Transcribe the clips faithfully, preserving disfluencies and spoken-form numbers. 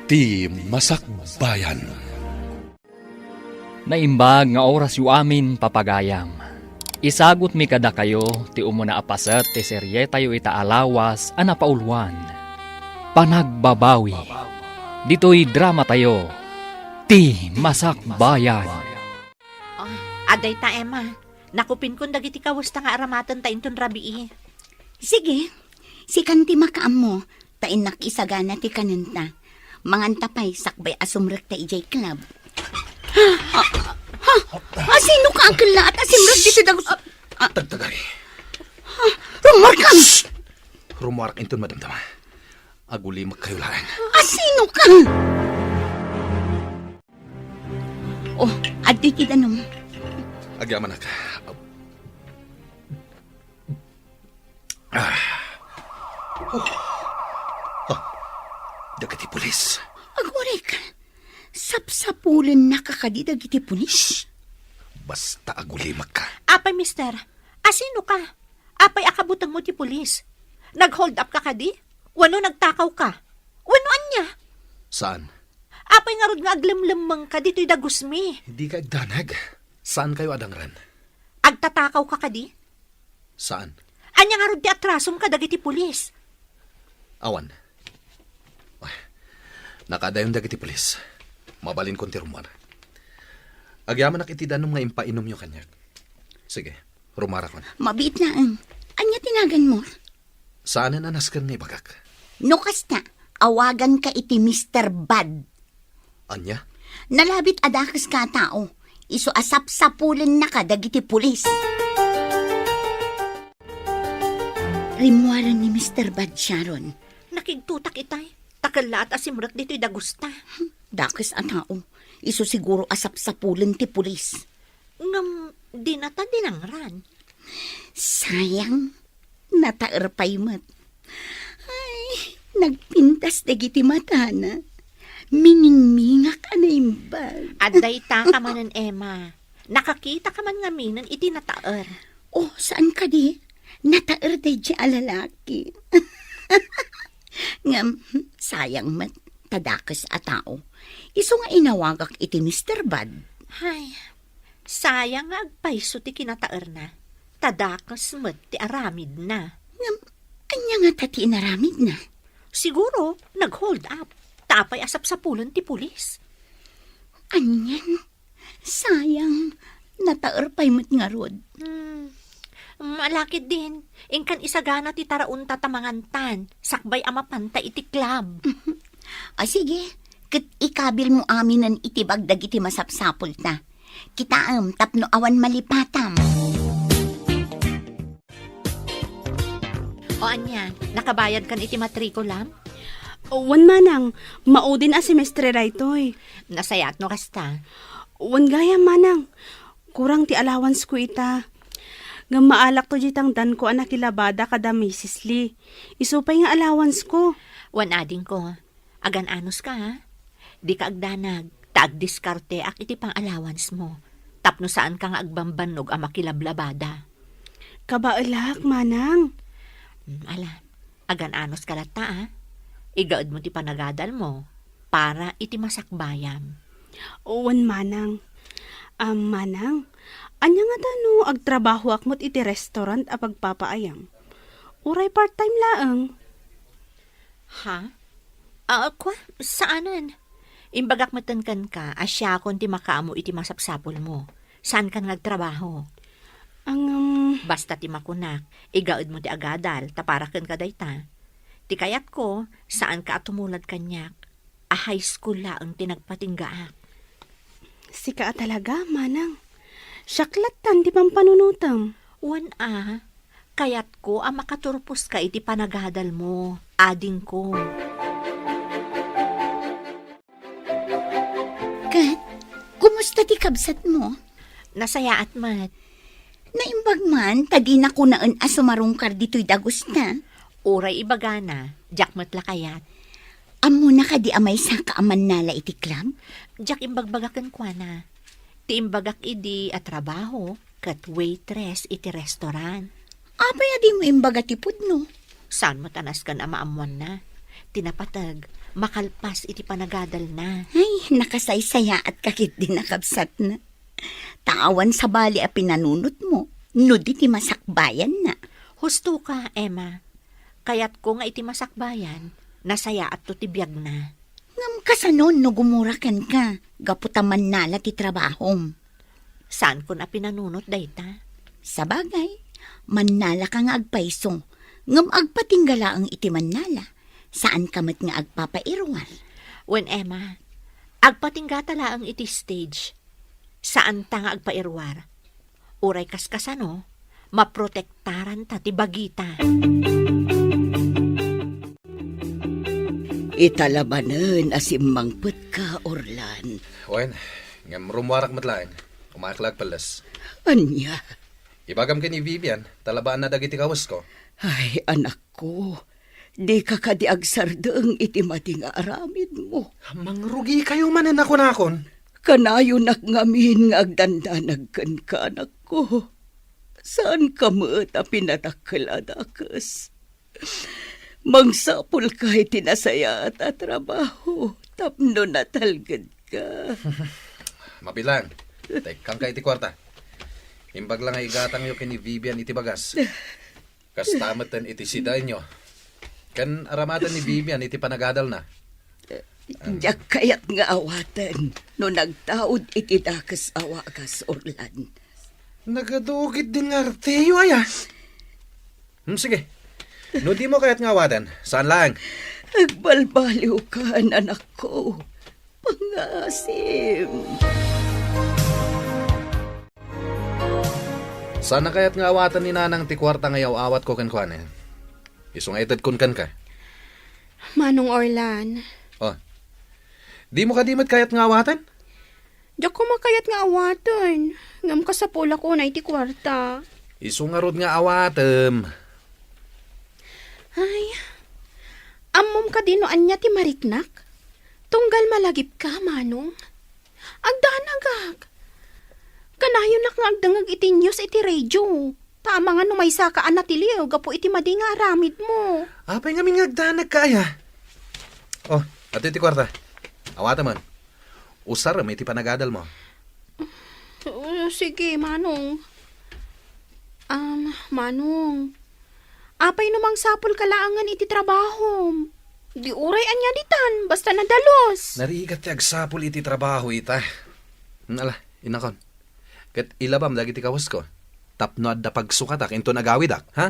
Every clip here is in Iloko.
Ti Masakbayan. Naimbag nga orasyo amin, papagayam. Isagutmi kadakayo ti umuna a paset ti serietayo ita a lawas a napauluan, Panagbabawi. Ditoy dramatayo, Ti Masakbayan. Oh, adda ita, Emma. Nakupinkon dagiti kawesta nga aramatenta inton rabii. Sige, sikan ti makaammo, ta innak isagana ti kanenta. Manganta pay sakbay a sumrekta idiay club. Ha? Ha? Asino ka a kellaat a simrek ditoy dagus? Ah, ah. Tagtagari. Ha? Rumuarkam! Shh! Rumuarak inton madamdama. Agulimek kayo laeng. Asino ka? Oh, adtoy ti danum. Agyamanak. Ah. Oh. Ah. Dagiti pulis. Agurik, sapsapulennaka kadi dagiti pulis? Basta agulimek ka. Apay, mister, asino ka? Apay a kabutengmo ti pulis? Nag-hold up ka kadi? Wenno nagtakaw ka? Wenno ania? Saan? Apay ngarud nga aglemlemmeng ka ditoy dagusmi? Di ka agdanag. Saan kayo adangren? Agtatakaw ka kadi? Saan? Ania ngarud ti atrasom ka dagiti pulis? Awan. Ay, nakadayon dagiti pulis. Mabalinkon ti rummuar. Agyamanak iti danum nga impainomyo kaniak. Sige, rumuarakon. Mabiit laeng. Ania ti naganmo? Saanen a nasken nga ibagak. No kasta, awaganka iti Mister Bad. Ania? Nalabit a dakeska a tao. Isu a sapsapulennaka dagiti pulis. Rimmuaren ni Mister Bad, Sharon. Nakigtotak itay. Ta kellaat a simrek ditoy dagusta. Dakes a tao. Isu siguro a sapsapulen ti pulis. Ngem, dinata dinangran. Sayang, nataer pay met. Ay, nagpintas dagiti matana. Miningmingak a naimbag. Adda ita ka manen, Emma. Nakakita ka man ngaminen iti nataer. Oh, saan kadi? Nataer daydi a lalaki. Ngem, sayang met, ta dakes a tao. Isu nga inawagak iti Mister Bad. Hay, sayang nga agpayso ti kinataerna. Ta dakes met ti aramidna. Ngem, ania ngata ti inaramidna? Siguro, nag-hold up. Ta apay a sapsapulen ti pulis. Anian? Sayang, nataer pay met ngarud. Hmm. Malakid din, inkan isagana ti taraonta ta mangantan, sakbay a mapanta iti club. Ah, sige, ket ikabilmo aminen iti bag dagiti masapsapulta. Kitaem tapno awan malipatam. O ania, nakabayadkan iti matrikulam? Wen, manang, maudin a semestre daytoy. Nasayaat no kasta. Wen gayam, manang. Kurang ti allowance ko ita. Ngem maalakto diay tangdanko a nakilabada kada Misis Lee. Isu pay nga allowance ko. Wen adingko. Agan-anos ka, ha? Dika agdanag, ta agdiskarteak iti pang-allowance mo, tapno saan ka nga agbambannog a makilablabada. Kabaelak, manang. Hmm, ala, agan-anos ka latta, ha? Igaed mo ti panagadal mo para iti masakbayam. Wen, manang. Am, manang, ania ngata no agtrabahoak met iti restaurant a pagpapaayam? Uray part-time laeng. Ha? Ah, kua, saanen. Imbagak metten kenka a siakon ti makaammo iti masapsapulmo. Saankan nga agtrabaho. Ngem, basta ti makunak, igaedmo ti agadal, ta para kenka dayta. Ti kayatko, saanka a tumulad kaniak. A high school laeng ti nagpatinggaak. Sika a talaga, manang. Siak lattan ti pampanunotem. Wen a, kayatko a makaturposka iti panagadalmo, adingko. Ket, kumusta ti kabsatmo? Nasayaat met. Naimbag man, ta dina kunaen a sumarungkar ditoy dagusta. Uray ibagana, diak met la kayat. Ammona kadi a maysaka a mannala iti club? Diak imbagbaga kenkuana. Ti imbagak idi a trabaho ket waitress iti restaurant. Apay a dimo imbaga ti pudno? Saan met a nasken a maammoanna? Ti napateg, makalpas iti panagadalna. Ay, nakasaysayaatka ketdi, nakabsatna. Ta awan sabali a pinanunotmo, no di ti masakbayanna. Husto ka, Emma. Kayatko nga iti masakbayan, nasayaatto ti biagna. Ngem kasano no gumura kenka, gapu ta mannala ti trabahom? Saankon a pinanunot dayta. Sabagay, mannalaka nga agpayso, ngem agpatingga laeng iti mannala. Saanka met nga agpapairuar. Wen, Emma, agpatinggata laeng iti stage. Saanta nga agpairuar. Uray kaskasano, maprotektaranta ti bagita. Ita la manen a simmangpetka, Orlan. Wen, ngem rummuarak met laeng. Umayak la agpelles. Ania? Ibagam ken ni Vivian, talabaanna dagiti kawesko. Ay, anakko, dika kadi agsardeng iti madi nga aramidmo. Mangrugikayo manen a kunakon. Kanayonak ngamin nga agdandanag kenka, anakko. Saanka met a pinadakkel a dakes. Mangsapulka iti nasayaat a trabaho tapno natalgedka. Mabilang, tekkangka iti kuarta. Imbag la nga igatangyo ken ni Vivian iti bagas. Kasta metten iti sidaenyo. Ken aramaten ni Vivian iti panagadalna. Diak kayat nga awaten no nagtaud iti dakes a wagas, Orlan. Nagadugit din nga arteyo, aya. Hmm, sige. No dimo kayat nga awaten, saan laeng. Agbalbaliwkan, anakko. Pangasim. Saan a kayat nga awaten ni Nanang ti kuarta nga yaw-awatko kenkuana? Isu nga itedkon kenka. Manong Orlan. Oh. Dimo kadi met kayat nga awaten? Diak koma kayat nga awaten, ngem kasapulak unay ti kuarta. Isu ngarud nga awatem. Ay, ammom kadi no ania ti mariknak? Tunggal malagipka, Manong. Agdanagak. Kanayonak nga agdengngeg iti news iti radio. Ta amangan no maysaka a natiliw gapu iti madi nga aramidmo. Apay ngamin nga agdanagka, aya? Oh, adtoy ti kuarta. Awatem man. Usarem iti panagadalmo. Oh, sige, Manong. Um, Manong, apay no mangsapulka laengen iti trabahom? Di uray ania ditan, basta nadalus. Narigat ti agsapul iti trabaho ita. Ala, inakon. Ket ilabam dagiti kawesko. Tapno adda pagsukatak inton agawidak, ha?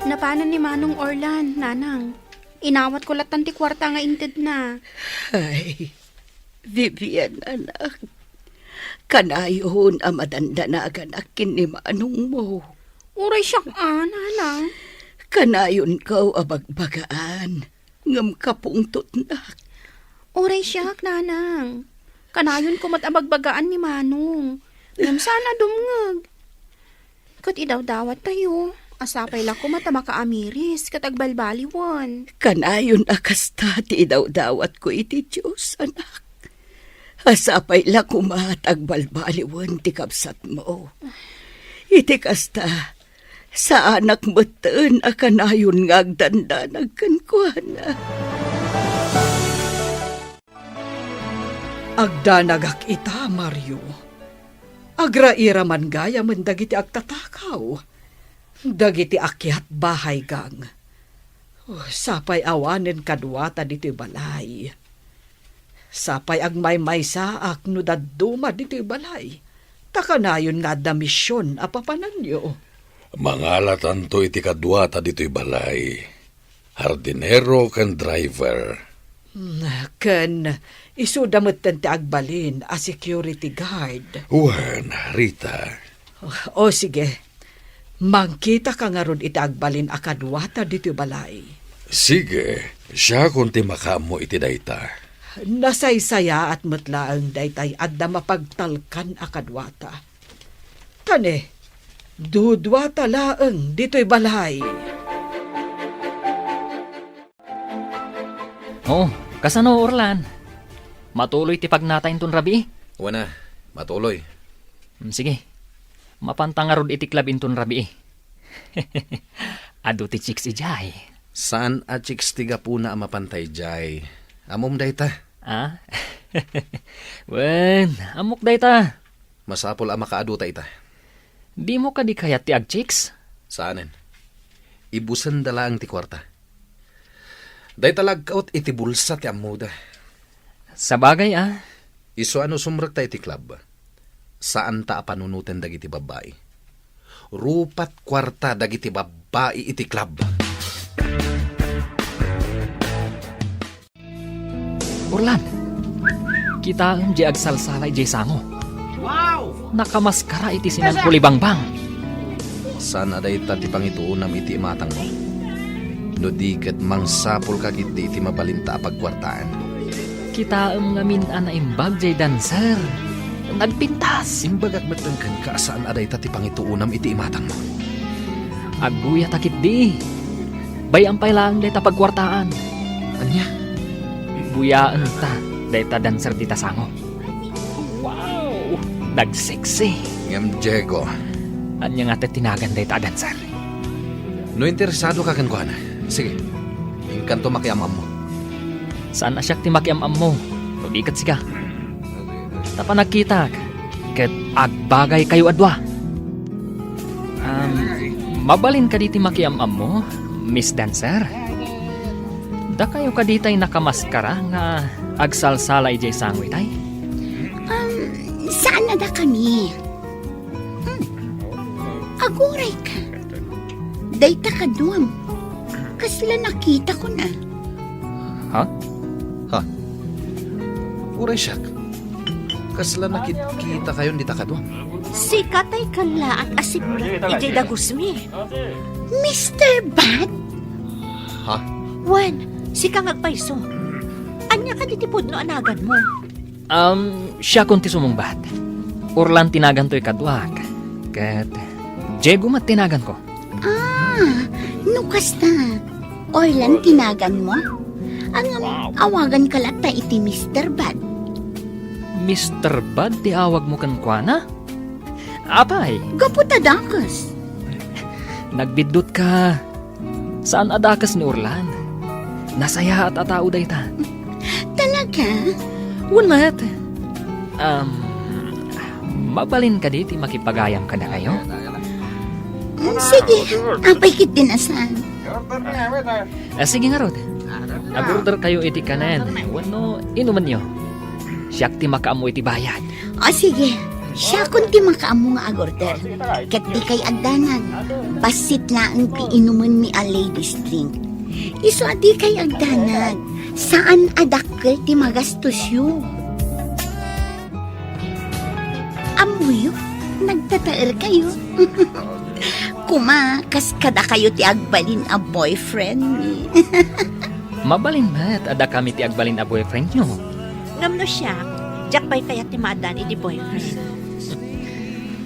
Napanan ni Manong Orlan, Nanang. Inawatko lattan ti kuarta nga intedna. Ay, Vivian, anak. Kanayon a madandanaganak ken ni manongmo. Uray siak a, Nanang. Kanayonko a bagbagaan, ngem kapungtotnak. Uray siak, Nanang. Kanayonko met a bagbagaan ni Manong. Ngem saan a dumngeg. Ket idawdawattayo, a sapay la koma ta makaamiris ket agbalbaliwen. Kanayon a kasta ti idawdawatko iti Dios, anak. A sapay la koma ta agbalbaliwen ti kabsatmo. Iti kasta, saanak metten a kanayon nga agdandanag kenkuana. Agdanagak ita, Mario. Agrairaman gayamen dagiti agtatakaw, dagiti akiat bahay gang. Oh, sapay awanen kaduata ditoy balay. Sapay agmaymaysaak no dadduma ditoy balay, ta kanayon nga adda mision a papananyo. Mangalatanto iti kaduata ditoy balay. Hardinero ken driver. Hmm, ken isuda metten ti agbalin a security guard. Wen, Rita. O, sige. Mangkitaka ngarud iti agbalin a kaduata ditoy balay. Sige, siakon ti makaammo iti dayta. Nasaysayaat met laeng daytay adda mapagtalkan a kaduata. Tane, duduata laeng ditoy balay. Oh, kasano, Orlan? Matuloy ti pagnata inton rabii? Wen a, matuloy. Mm, sige. Mapanta ngarud iti club inton rabii. Adu ti chicks idiay. Saan a chicks ti gapuna a mapan tay jay. Ammom dayta? Ah? Wen, ammok dayta. Masapul a makaaduta ita. Dimo kadi kayat ti agchicks? Saanen. Ibusenda laeng ti kuarta. Dayta lagkaut iti bulsa ti ammoda. Sabagay a. Isu a no sumrekta iti club, saanta a panunoten dagiti babbai. Rupat kuarta dagiti babbai iti club. Orlan, kitaem diay agsalsala idiay sango. Wow! Nakamaskara iti sinan kulibangbang. Saan a dayta ti pangituonam iti imatangmo? No di ket mangsapulka ketdi iti mabalinta a pagkuartaan. Kitaem ngamin a naimbag diay dancer. Nagpintas. Imbagak met kenka a saan a dayta ti pangituonam iti imatangmo. Agbuyatak ketdi. Bay-am pay laeng dayta pagkuartaan. Ania? Buyaenta dayta dancer dita sango. Wow! Nagseksi. Ngem Diego. Ania nga ti tinagan dayta a dancer? No interesadoka kenkuana, sige, inkanto makiam-ammo. Saan a siak ti makiam-ammo, no di ket sika. Ta panagkitak, ket agbagaykayo a dua. Um, mabalin kadi ti makiam-ammo, Miss Dancer? Dakayo kadi tay nakamaskara nga agsalsala idiay sango itay? Um, saan a dakami? Hmm. Aguray ka. Dayta kaduam. Kasla nakitakon a. Ha? Ha? Uray siak. Kasla nakitkitakayon dita kaduam? Sika tay kallaat a sipnget idiay dagusmi. Mister Bad? Ha? Wen, sika nga agpayso. Ania kadi ti pudno a naganmo? Um, siakon ti sumungbat. Orlan ti naganto ikaduak. Ket Diego met ti naganko. Ah, no kasta, Orlan ti naganmo? Ngem awaganka latta iti Mister Bad. Mister Bad ti awagmo kenkuana? Apay? Gapu ta dakes. Nagbiddutka. Saan a dakes ni Orlan. Nasayaat a tao dayta. Talaga? Wen met. Um, mabalin kadi ti makipagayam kadakayo? Mm, sige, apay ketdin a saan. Ah, sige ngarud. Agorderkayo iti kanen wenno inumenyo. Siak ti makaammo iti bayad. O sige, siakon ti makaammo nga agorder. Ket dikay agdanag, bassit laeng ti inumenmi a ladies drink. Isu a dikay agdanag, saan a dakkel ti magastosyo. Ammoyo, nagtataerkayo. Kuma, kas kadakayo ti agbalin a boyfriendmi. Mabalin met a dakami ti agbalin a boyfriendyo. Ngem no siak, diak pay kayat ti maaddaan iti boyfriend.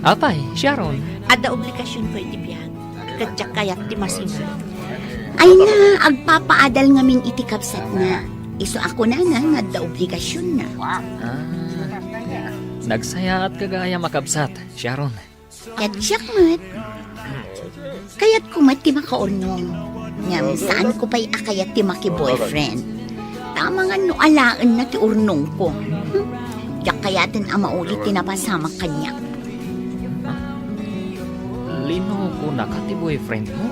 Apay, Sharon? Adda obligasionko iti biag, ket diak kayat ti masinga. Ay na, agpapaadal ngamin iti kabsatna. Isu a kunana nga adda obligasionna. Ah, nagsayaatka gayam a kabsat, Sharon. Ket siak met. Kayatko met ti makaurnong. Ngem saanko pay a kayat ti maki-boyfriend. Ta amangan no alaenna ti urnongko. Hmm? Diak kayaten a mauli ti napasamak kaniak. Linokonaka ti boyfriendmo?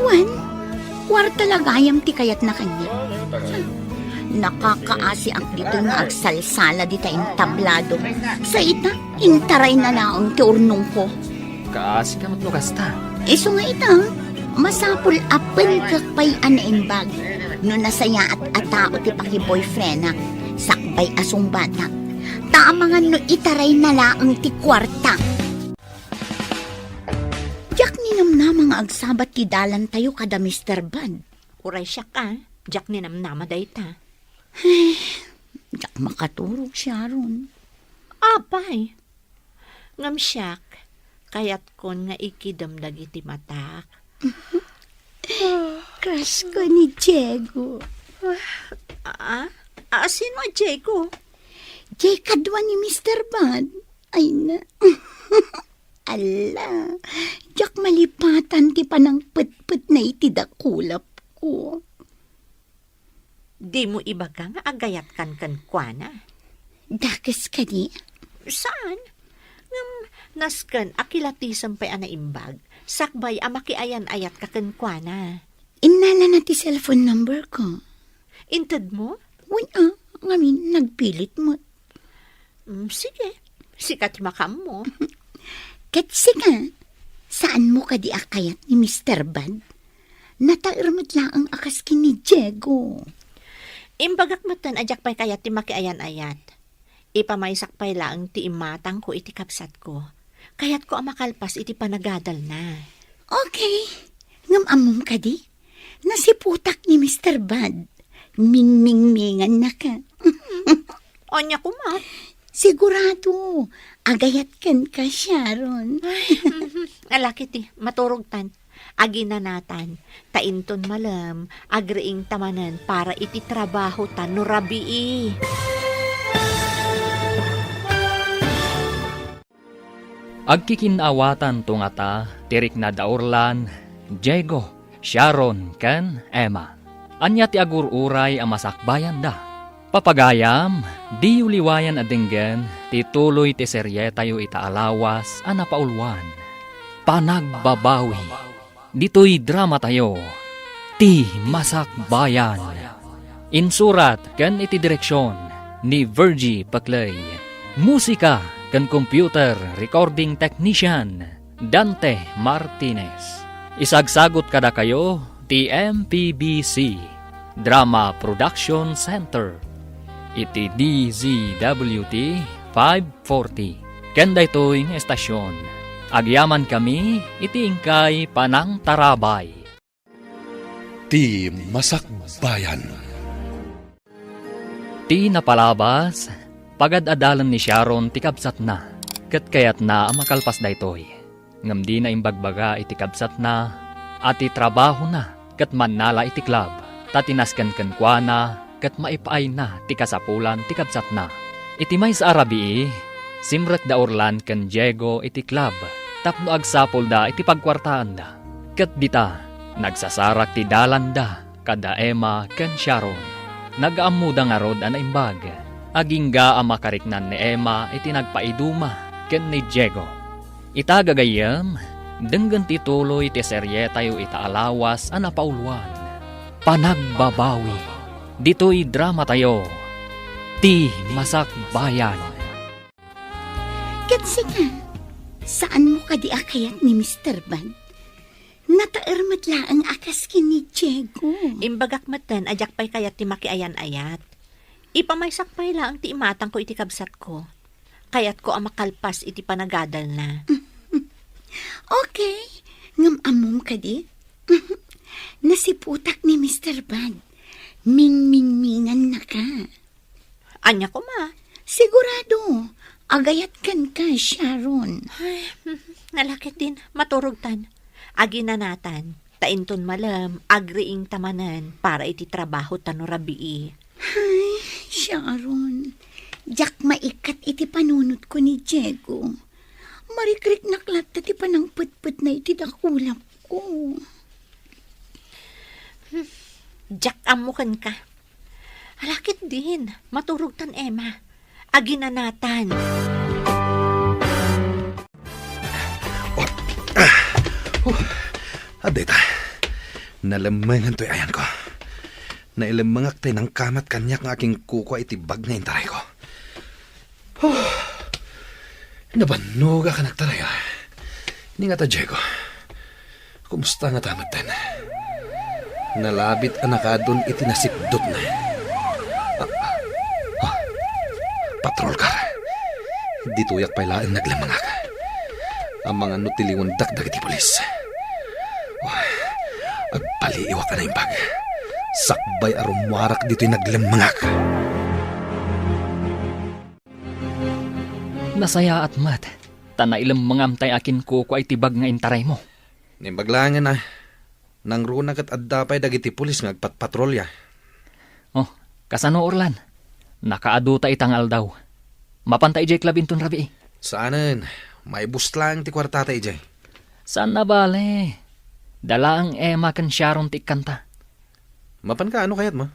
Wen, kuarta la gayam ti kayatna kaniak. Nakakaasiak ditoy nga agsalsala dita entablado. Sa ita, intarayna laeng ti urnongko. Kaasika met no kasta. Isu nga ita, masapul a penkek pay a naimbag no nasayaat a tao ti paki-boyfriendak, sakbay a sungbatak. Ta amangan no itarayna laeng ti kuarta. Diak ninamnama nga agsabat ti dalantayo kada Mister Bad. Uray siak a, diak ninamnama dayta. Ay, diak makaturog, Sharon. Apay, ngem siak, kayatkon nga ikidem dagiti matak. Crush ko ni Diego. Ah, ah, sino a Diego? Diay kadua ni Mister Bad. Ay na. Ala, diak malipatan ti panangpetpetna iti dakulap. Dimo ibaga nga agayatkan kenkuana? Dakes kadi? Saan? Ngem nasken a kilatisem pay a naimbag, sakbay a makiayan-ayatka kenkuana. Innalana ti cellphone number ko. Intedmo? Wen a, ngamin nagpilit met. Mm, sige, sika ti makaammo. Ket sika, saanmo kadi a kayat ni Mister Bad? Nataer met laeng a kas ken ni Diego. Imbagak metten a diak pay kayat ti makiayan-ayat. Ipamaysak pay laeng ti imatangko iti kabsatko. Kayatko a makalpas iti panagadalna. Okay. Ngem ammom kadi? Nasiputak ni Mister Bad. Mingmingmingannaka. Ania koma? Sigurado, agayat kenka, Sharon. Ay, mhm. Alakit ti, maturogtan. Aginanatan, ta inton malem, agriingta manen para iti trabaho ta no rabii. Agkikin-awatanto ngata ti rikna da Orlan, Diego, Sharon, ken Emma. Ania ti agur-uray a masakbayanda? Papagayam, diyo liwayan a denggen ti tuloy ti serietayo ita a lawas a napauluan, Panagbabawi. Ditoy dramatayo, Ti Masakbayan. Insurat ken iti direksion ni Virgie Paclay. Musika ken computer recording technician, Dante Martinez. Isagsagut kadakayo ti M P B C Drama Production Center iti D Z W T five forty. Ken daytoy nga estasion, agyamankami iti inkay panangtarabay. Ti Masakbayan. Ti napalabas, pagad-adalen ni Sharon ti kabsatna, ket kayatna a makalpas daytoy. Ngem dina imbagbaga iti kabsatna a ti trabahona ket mannala iti club, ta ti nasken kenkuana ket maipaayna ti kasapulan ti kabsatna. Iti maysa a rabii, simrek da Orlan ken Diego iti club tapno agsapulda iti pagkuartaanda. Ket dita, nagsasarak ti dalanda kada Emma ken Sharon. Nagaammoda ngarud a naimbag. Agingga a makariknan ni Emma iti nagpaiduma ken ni Diego. Ita gagayyem, denggen ti tuloy ti serietayo ita a lawas a napauluan, Panagbabawi. Ditoy dramatayo, Ti Masakbayan. Ket sika, saanmo kadi a kayat ni Mister Bad? Nataer met laeng a kas ken ni Diego. Imbagak metten a diak pay kayat ti makiayan-ayat. Ipamaysak pay laeng ti imatangko iti kabsatko. Kayatko a makalpas iti panagadalna. Okay, ngem ammom kadi? Nasiputak ni Mister Bad. Mingmingmingannaka. Ania koma? Sigurado, agayat kenka, Sharon. Ay, nalakit din, maturogtan. Aginanatan, ta inton malem, agriingta manen para iti trabaho ta no rabii. Ay, Sharon, diak maikat iti panunotko ni Diego. Marikriknak latta ti panangpetpetna iti dakulapko. Hmm, diak ammo kenka. Alakit din, maturogtan, Emma. Aginanatan. Oh, ah, oh, adda ita. Nalemmengan toy ayanko. Nailemmengak tay nangkamat kaniak nga akinkukua iti bag nga intarayko. Huh. Nabannogak a nagtaray, ah. Ni nga ta, Diego. Kumusta nga ta metten? Nalabit a nakaadun iti nasipdutna. Ah, ah, patrol car. Ditoyak pay laeng naglemmengak. Amangan no tiliwendak dagiti pulis. Oh, agpaliiwak a naimbag. Sakbay a rummuarak ditoy naglemmengak. Nasayaat met, ta nailemmengam tay akinkukua iti bag nga intaraymo. Naimbag laengen a, nangruna ket adda pay dagiti pulis nga agpatpatrolya. Oh, kasano, Orlan? Nakaadu ta ita nga aldaw. Mapanta idiay club inton rabii? Saanen, maibus laeng ti kuartata idiay. Saan a bale. Dalaeng Emma ken Sharon ti ikkanta. Mapanka, ano kayatmo?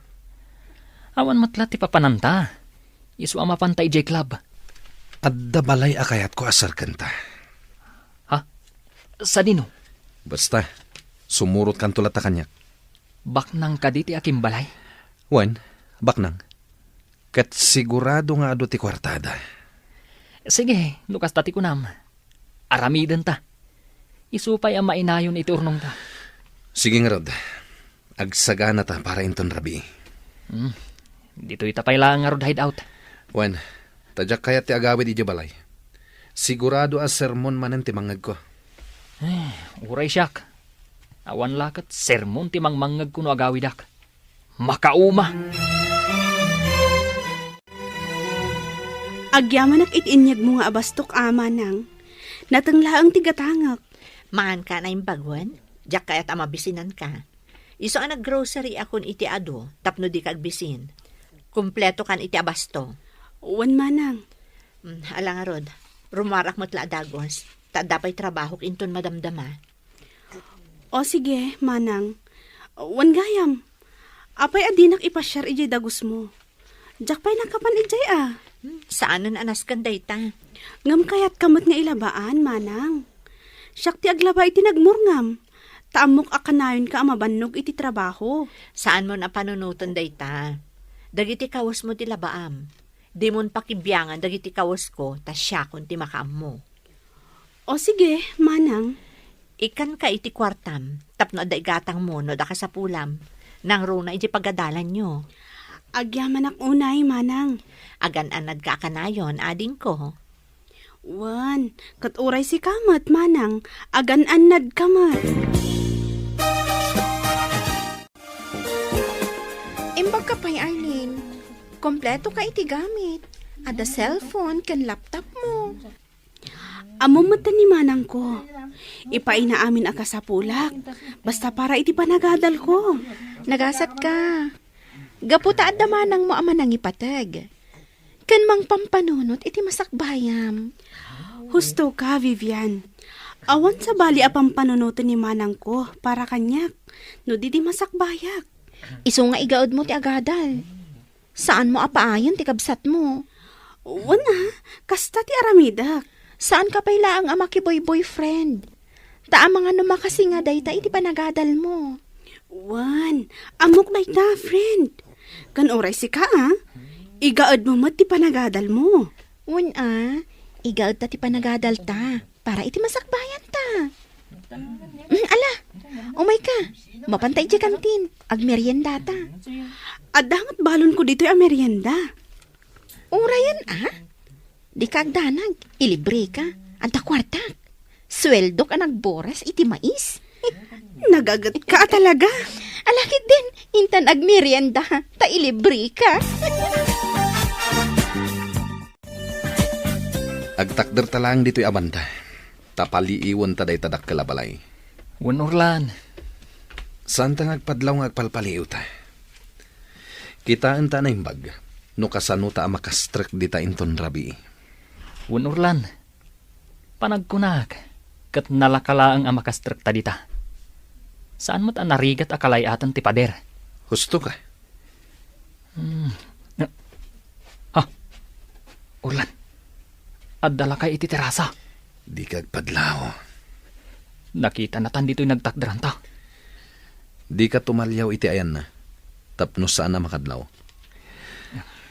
Awan met la ti papananta. Isu a mapanta idiay club. Adda balay a kayatko a serkenta. Ha? Sadino? Basta, sumurotkanto latta kaniak. Baknang kadi ti akimbalay? Wen, baknang. Ket sigurado nga adu ti kuartada. Sige, no kasta ti kunam. Aramidenta. Isu pay a mainayon iti urnongta. Sige ngarud. Agsaganata para inton rabii. Hmm. Ditoyta pay laeng ngarud hideout. Wen, ta diak kayat ti agawid idiay balay. Sigurado a sermon manen ti mangngegko. Eh, uray siak. Awan la ket sermon ti mangmangngegko no agawidak. Makauma! Agyamanak iti inyegmo nga abastok, a, manang. Nateng laeng ti gatangek. Maanka a naimbag wen? Diak kayat a mabisinanka. Isu a naggrocery akon iti adu tapno dika agbisin. Kumpleto kan iti abasto. Wen, manang. Mm, ala ngarud, rumuarak met la a dagus, ta adda pay trabahok inton madamdama. O sige, manang. Wen gayam. Apay a dinak ipasiar idiay dagusmo? Diak pay nakapan idiay a. Hmm, saanen a nasken dayta. Ngem kayatka met nga ilabaan, manang. Siak ti aglaba iti nagmurngam. Ta ammok a kanayonka a mabannog iti trabaho. Saanmon a panunoten dayta. Dagiti kawesmo ti labaam. Dimon pakibiangan dagiti kawesko, ta siakon ti makaammo. O sige, manang. Ikkanka iti kuartam, tapno adda igatangmo no adda kasapulam. Nangruna iti pagadalanyo. Agyamanak unay, manang. Agan-annadka a kanayon, adingko. Wen, ket uray sika met, manang, agan-annadka met. Imbagka pay, Arlene. Kompleto ka iti gamit. Adda cellphone ken laptop mo. Ammom met ni manangko. Ipaayna amin a kasapulak. Basta para iti panagadalko. Nagasat ka. Gapu ta adda manangmo a manangipateg. Ken mangpampanunot iti masakbayam. Husto ka, Vivian. Awan sabali a pampanunoten ni manangko para kaniak no di ti masakbayak. Isu nga igaedmo ti agadal. Saanmo a paayen ti kabsatmo. Wen a, kasta ti aramidek. Saanka pay laeng a makiboy-boyfriend. Ta amangan no makasinga dayta iti panagadalmo. Wen, ammok dayta, friend. Ken uray sika a, igaedmo met ti panagadalmo. Wen a, igaedta ti panagadalta para iti masakbayanta. Mm, ala, umayka. Mapanta idiay kantin. Agmeriendata. Adda met balonko ditoy a merienda. Urayen a? Dika agdanag. Ilibreka. Adda kuartak. Sueldok a nagboras iti mais. Nagagetka a talaga. Ala ketdin, intan agmerienda, ta ilibreka. Agtakderta laeng ditoy a banda, ta paliiwenta dayta dakkel a balay. Wen, Orlan. Saanta nga agpadlaw nga agpalpaliiwta. Kitaenta a naimbag no kasanota a makastrek dita inton rabii. Wen, Orlan. Panagkunak, ket nalaka laeng a makastrekta dita. Saan met a narigat a kalay-aten ti pader. Husto ka. Hmm. Ha? Orlan, adda lakay iti terasa. Dika agpadlaw. Nakitanatan ditoy nagtakderanta. Dika tumaliaw iti ayanna, tapno saan a makadlaw.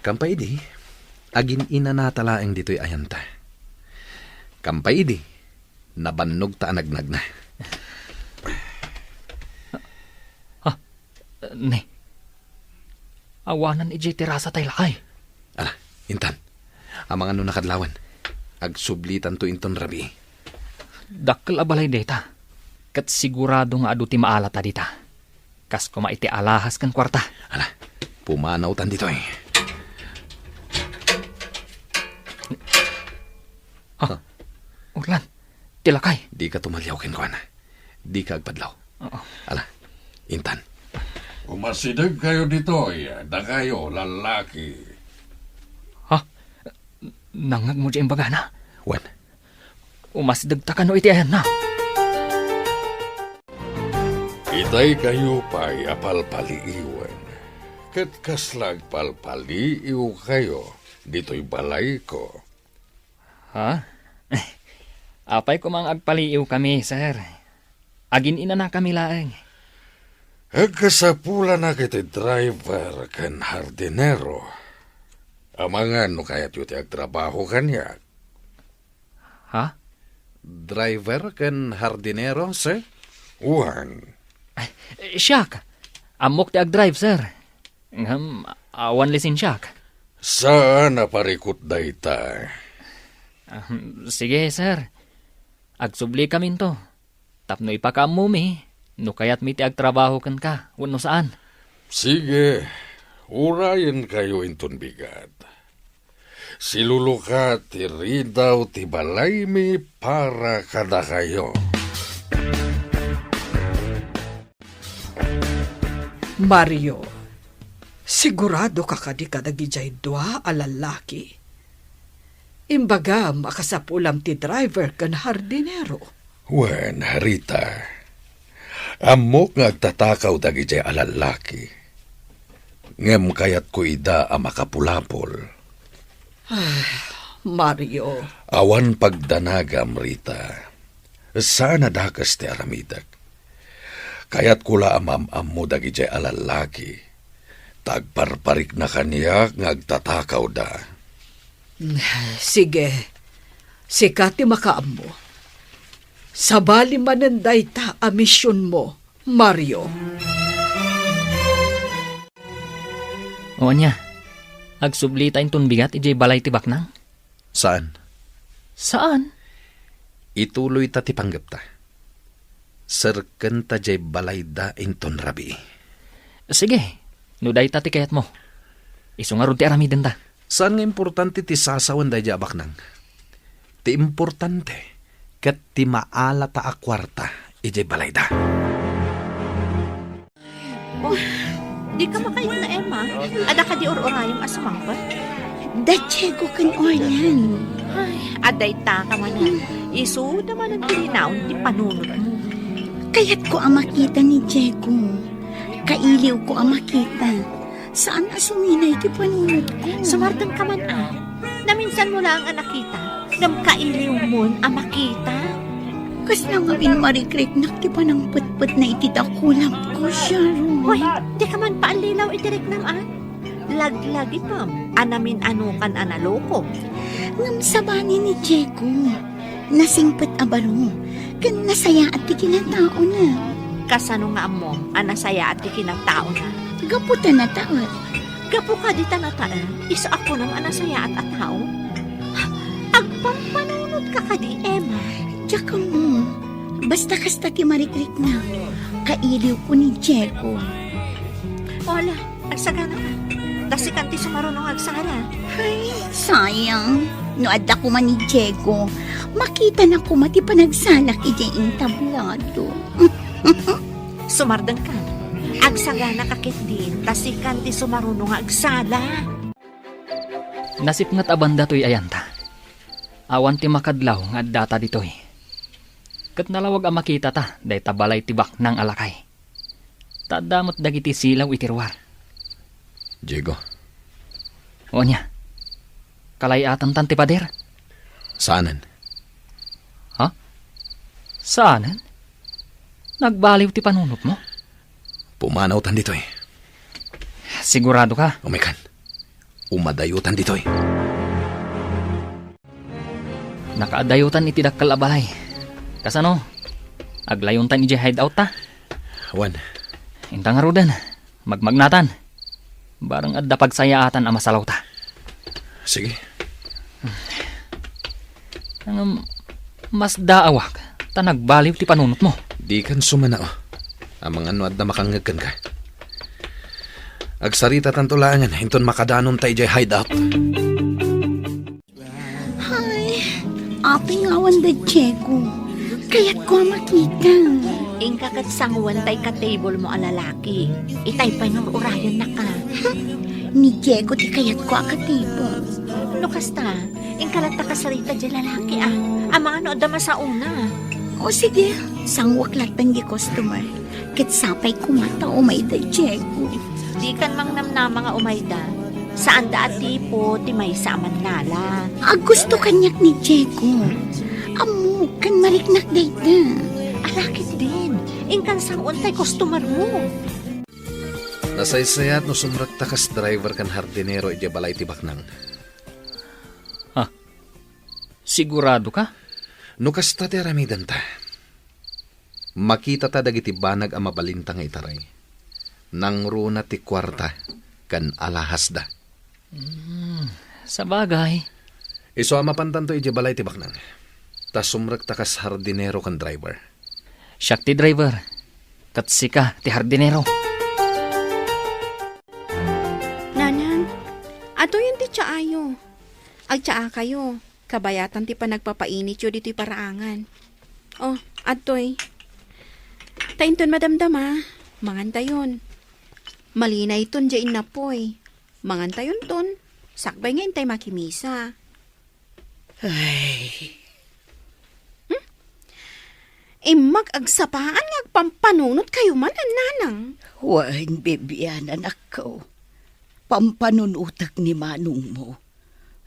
Kampay idi, agin-inanata laeng ditoy ayanta. Kampay idi, nabannogta a nagnagna. Ha? Ne. Awanan idiay terasa tay lakay. Ala, intan. Amangan no nakadlawan. Agsublitanto inton rabii. Dakkel a balay dayta. Ket sigurado nga adu ti maalata dita. Kas koma iti alahas ken kuarta. Ala, pumanawtan ditoy. Ha? Orlan, ti lakay. Dika tumaliaw kenkuana. Dika agpadlaw. Oo. Ala, intan. Umasidegkayo ditoy, dakayo, lallaki. Ha? Nangngegmo diay imbagana? Wen. Umasidegta kano iti ayanna? Iti Daykayo pay a palpaliiwen, ket kasla agpalpaliiwkayo ditoy balayko. Ha? Apay koma nga agpaliiwkami, sir? Agin-inanakami laeng. Agkasapulanak iti driver ken hardinero. Amangan no kayatyo ti agtrabaho kaniak. Ha? Driver ken hardinero, sir? Wen. Ay, siak. Ammok ti agdrive, sir. Ngem, awan lisensiak. Saan a parikut dayta. Ah, sige, sir. Agsubli kaminto. Tapno ipakaammomi, no kayatmi ti agtrabaho kenka, wenno saan. Sige, urayenkayo inton bigat. Siluluka ti ridaw ti balaymi para kadakayo. Mario, sigurado ka kadi kadagijay dua a lallaki? Imbagam a kasapulam ti driver ken hardinero. Wen, Rita, ammok nga agtatakaw dagijay a lallaki. Ngem kayatko ida a makapulapol. Ah, Mario. Awan pagdanagam, Rita. Saan a dakes ti aramidek. Kayatko la a maam-ammo dagijay a lallaki, ta agparparikna kaniak nga agtatakawda. Sige, sika ti makaammo. Sabali manen dayta a misionmo, Mario. O ania, agsublita inton bigat idiay balay ti baknang? Saan? Saan? Ituloyta ti panggepta. Serkenta diay balayda inton rabii. Sige, no dayta ti kayatmo. Isu ngarud ti aramidenta. Saan nga importante ti sasawen daydiay a baknang. Ti importante ket ti maalata a kuarta idiay balayda. Oh, dika makainna, Emma. Adda kadi ur-urayem a sumangpet? Da Diego ken Orlan. Ay, adda ita ka manen. Isuda manen ti rinaon ti panunotmo. Kayatko a makita ni Diego. Kailiwko a makita. Saan a suminay ti panunotko. Sumardeng ka man, a. Naminsanmo laeng a nakita. Ngem kailiwmon a makita. Kasla ngamin marikriknak ti panangpetpetna iti dakulangko, Sharon. Hoy, dika man paallilaw iti riknam, a. Laglagipem a namin-anokan a naloko. Ngem sabali ni Diego, nasingpet a baro, ken nasayaat ti kinataona. Kasano nga ammom a nasayaat ti kinataona? Gapu ta nataet. Gapu kadi ta nataet, isu a kunam a nasayaat a tao? Agpampanunotka kadi, Emma? Diak ammo. Basta kasta ti marikriknak. Kailiwko ni Diego. Ala, agsagana ka. Ta sikan ti sumaruno nga agsala. Ay, sayang. No adda koma ni Diego, makitana koma ti panagsalak idiay entablado. Sumardeng ka. Agsagana ka ketdin, ta sikan ti sumaruno nga agsala. Nasipnget a banda toy ayanta. Awan ti makadlaw nga addata ditoy. Ket nalawag a makitata dayta balay ti baknang a lakay. Ta adda met dagiti silaw iti ruar. Diego. O ania? Kalay-atantan ti pader? Saanen. Ha? Saanen? Nagbaliw ti panunotmo? Pumanawtan ditoy. Sigurado ka? Umaykan. Umadayontan ditoy. Nakaadayontan iti dakkel a balay. Kasano? Aglayontan idiay hideout ta? Wen. Inta ngaruden, magmagnatan. Bareng adda pagsayaatan a masalawta. Sige. Ngem, masdaawak ta nagbaliw ti panunotmo. Dikan sumanao. Amangan no adda makangngeg kenka. Agsaritatanto laengen inton makadanonta idiay hideout. Ay, apay nga awan da Diego. Kayatko a makita. Inka ket sangoen tay ka-table mo a lalaki. Itay pay nga ur-urayennaka. Ni Diego ti kayatko a ka-table. No kasta, inka latta kasarita diay lalaki, a. Amangan no adda masaona. O sige, sangoek latta diay customer. Ket sapay koma ta umayda, Diego. Dikan mangnamnama nga umayda. Saanda a tipo ti maysa a mannala. Agusto kaniak ni Diego. Ammok ken mariknak dayta. Alakit din. Inkan sao tay customer mo. Nasaysayat no sumrekta kas driver ken hardinero idiay balay ti baknang. Ah, sigurado ka? No kasta ti aramidenta, makitata dagiti banag a mabalinta nga itaray. Nangruna ti kuarta ken alahasda. Hmm, sabagay. Isu a mapantanto idiay balay ti baknang. Ta sumrekta kas hardinero ken driver. Siak ti driver, ket sika ti hardinero. Nanang, adtoyen ti tsaayo. Agtsaakayo, kabayatan ti panagpapainityo ditoy paraangan. Oh, adtoy. Ta inton madamdama, mangantayon. Malinayton diay innapoy. Mangantayonton, sakbay nga intay makimisa. Ay. Hmm? Immag agsapaan nga agpampanunotkayo man, nanang. Wen, Bibian, anakko. Pampanunotek ni manongmo.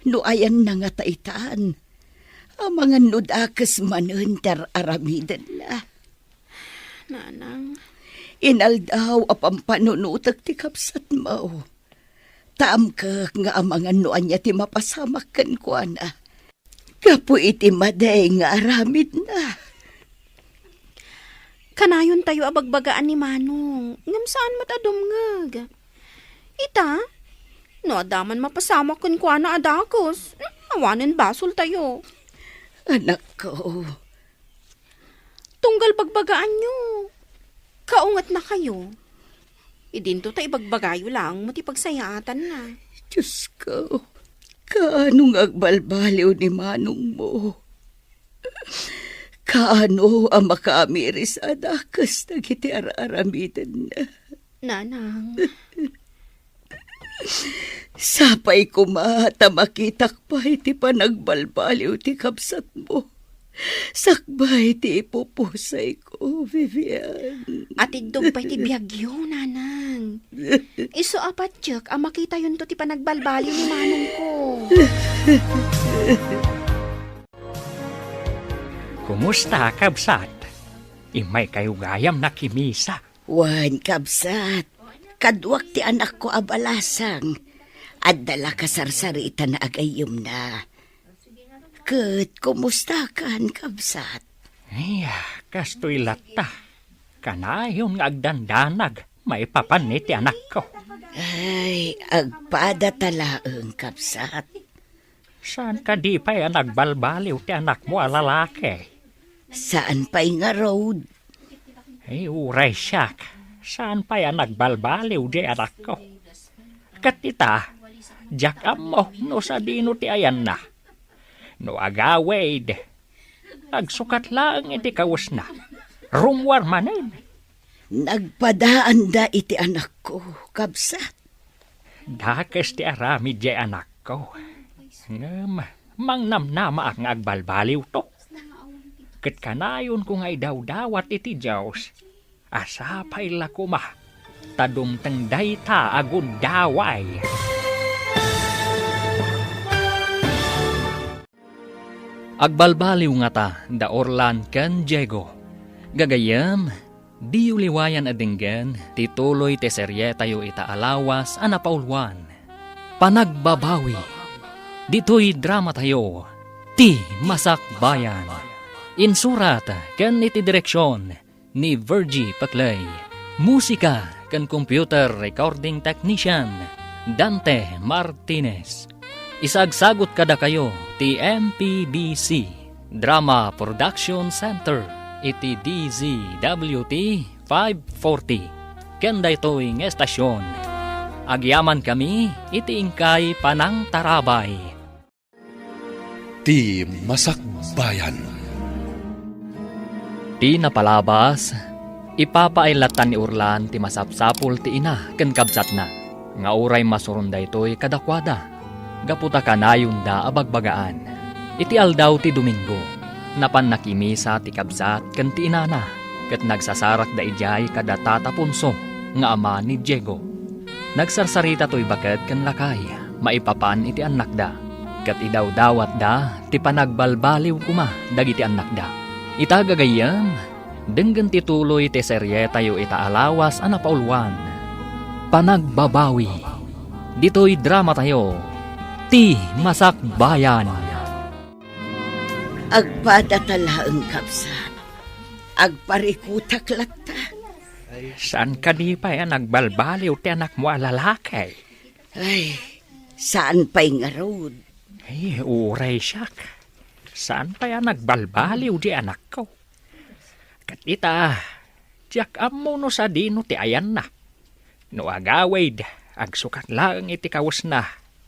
No ayanna ngata itan, amangan no dakes manen ti ar-aramidenna. Nanang. Inaldaw a pampanunotek ti kabsatmo. Ta amkek nga amangan no ania ti mapasamak kenkuana. Gapu iti madi nga aramidna. Kanayontayo a bagbagaan ni Manong, ngem saan met a dumngeg. Ita, no adda man mapasamak kenkuana a dakes, awanen basoltayo. Anakko, Tunggal bagbagaanyo. Kaungetnakayo. Idinto ta ibagbagayo laeng met ti pagsayaatanna. Diosko, kaano nga agbalbaliw ni manongmo? Kaano a makaamiris a dakes dagiti ar-aramidenna? Nanang. Sapay koma ta makitak pay ti panagbalbaliw ti kabsatmo. Sakbay ti ipupusayko, Vivian. Atiddog pay ti biagyo, nanang. Isu a patiek a makitayonto ti panagbalbaliw ni manongko. Kumusta, kabsat? Immaykayo gayam nakimisa. Wen, kabsat, kaduak ti anakko a balasang. Adda la kasarsaritan a gayyemna. Ket kumustakan, kabsat? Ay, kastoy latta. Kanayon nga agdandanag maipapan iti anakko. Ay, agpadata laeng, kabsat. Saan kadi pay a nagbalbaliw ti anakmo a lalaki? Saan pay ngarud? Ay, uray siak, saan pay a nagbalbaliw diay anakko. Ket ita, diak ammo no sadino ti ayanna. No agawid, agsukat laeng iti kawesna. Rummuar manen. Nagpadaanda iti anakko, kabsat. Dakes ti aramid diay anakko. Ngem mangnamnamaak nga agbalbaliwto. Ket kanayonko nga idawdawat iti Dios a sapay la koma ta dumteng dayta a gundaway. Agbalbaliw ngata da Orlan ken Diego. Gagayyem, diyo liwayan a denggen ti tuloy ti serietayo ita a lawas a napauluan, Panagbabawi. Ditoy dramatayo, Ti Masakbayan. Insurat ken iti direksion ni Virgie Paclay. Musika ken computer recording technician, Dante Martinez. Isagsagut kadakayo ti M P B C Drama Production Center iti D Z W T five forty. Ken daytoy nga estasion, agyamankami iti inkay panangtarabay. Ti Masakbayan. Ti napalabas, ipapaaylatan ni Orlan ti masapsapul ti ina ken kabsatna, nga uray masuron daytoy kadakuada, gapu ta kanayonda a bagbagaan. Iti aldaw ti Domingo, napan nakimisa ti kabsat ken ti inana. ket nagsasarakda idiay kada Tata Ponso nga ama ni Diego. Nagsarsarita toy baket ken lakay maipapan iti annakda, ket idawdawatda ti panagbalbaliw koma dagiti annakda. Ita gagayyem, denggen ti tuloy ti serietayo ita a lawas a napauluan, Panagbabawi. Ditoy dramatayo, Ti Masakbayan. Agpada ta laeng, kabsat. Agparikutak latta. Saan kadi pay a nagbalbaliw ti anakmo a lalaki? Ay, saan pay ngarud. Ay, uray siak. Saan pay a nagbalbaliw di anakko? Ket ita, diak ammo no sadino ti ayanna. No agawid, agsukat laeng iti kawesna,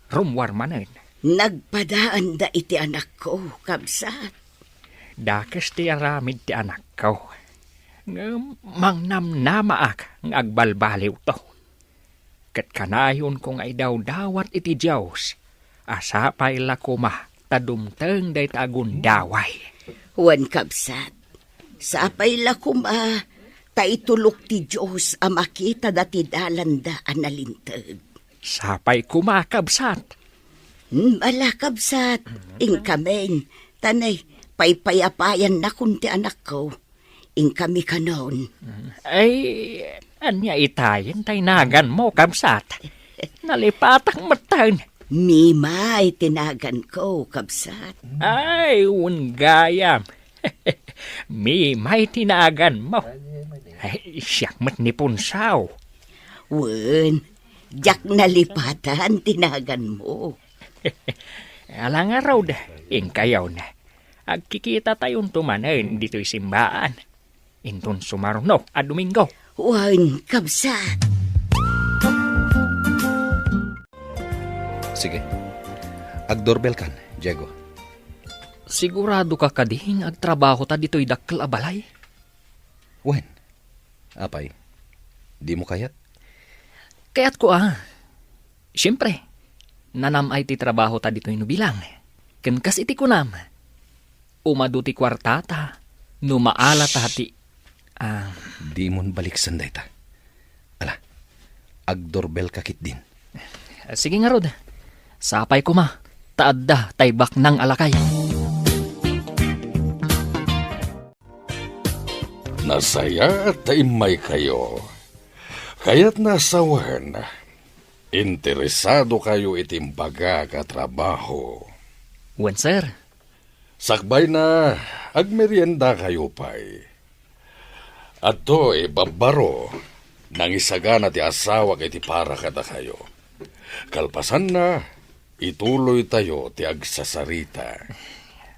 rummuar manen. Nagpadaanda iti anakko, kabsat. Dakes ti aramid ti anakko. Ngem mangnamnamaak nga agbalbaliwto. Ket kanayonko nga idawdawat iti Dios a sapay la koma ta dumteng dayta a gundaway. Wen, kabsat, sapay la koma ta itulok ti Dios a makitada ti dalanda a nalinteg. Sapay koma, kabsat. Hmm, ala, kabsat, inkamin, ta nay, paypayapayannakon ti anakko. Inkami kanon. Ay, ania itayen ta inaganmo, kabsat? Nalipatak metten. Mimay ti naganko, kabsat. Ay, wen gayam. Mimay ti naganmo. Ay, siak met ni Punsaw. Wen, diak nalipatan ti naganmo. Ala ngarud, inkayon. Agkikitatayonto manen ditoy simbaan. Inton sumaruno a Domingo. Wen, kabsat. Sige. Agdorbelkan, Diego. Sigurado ka kadi nga agtrabaho ta ditoy dakkel a balay? Wen. Apay, dimo kayat? Kayatko a. Siempre, nanam-ay ti trabaho ta ditoy no bilang. Ken kas iti kunam, umadu ti kuartata no maala ta ti, ah, Dimon baliksen dayta. Ala, agdorbelka ketdin. Sige ngarud, sapay koma, ta adda tay baknang a lakay. Nasayaat ta immaykayo. Kayatna a sawen, interesadokayo iti imbagak a trabaho. Wen, sir. Sakbayna, agmeriendakayo pay. Adtoy, babbaro, nangisagana ti asawak iti para kadakayo. Kalpasanna, ituloytayo ti agsasarita.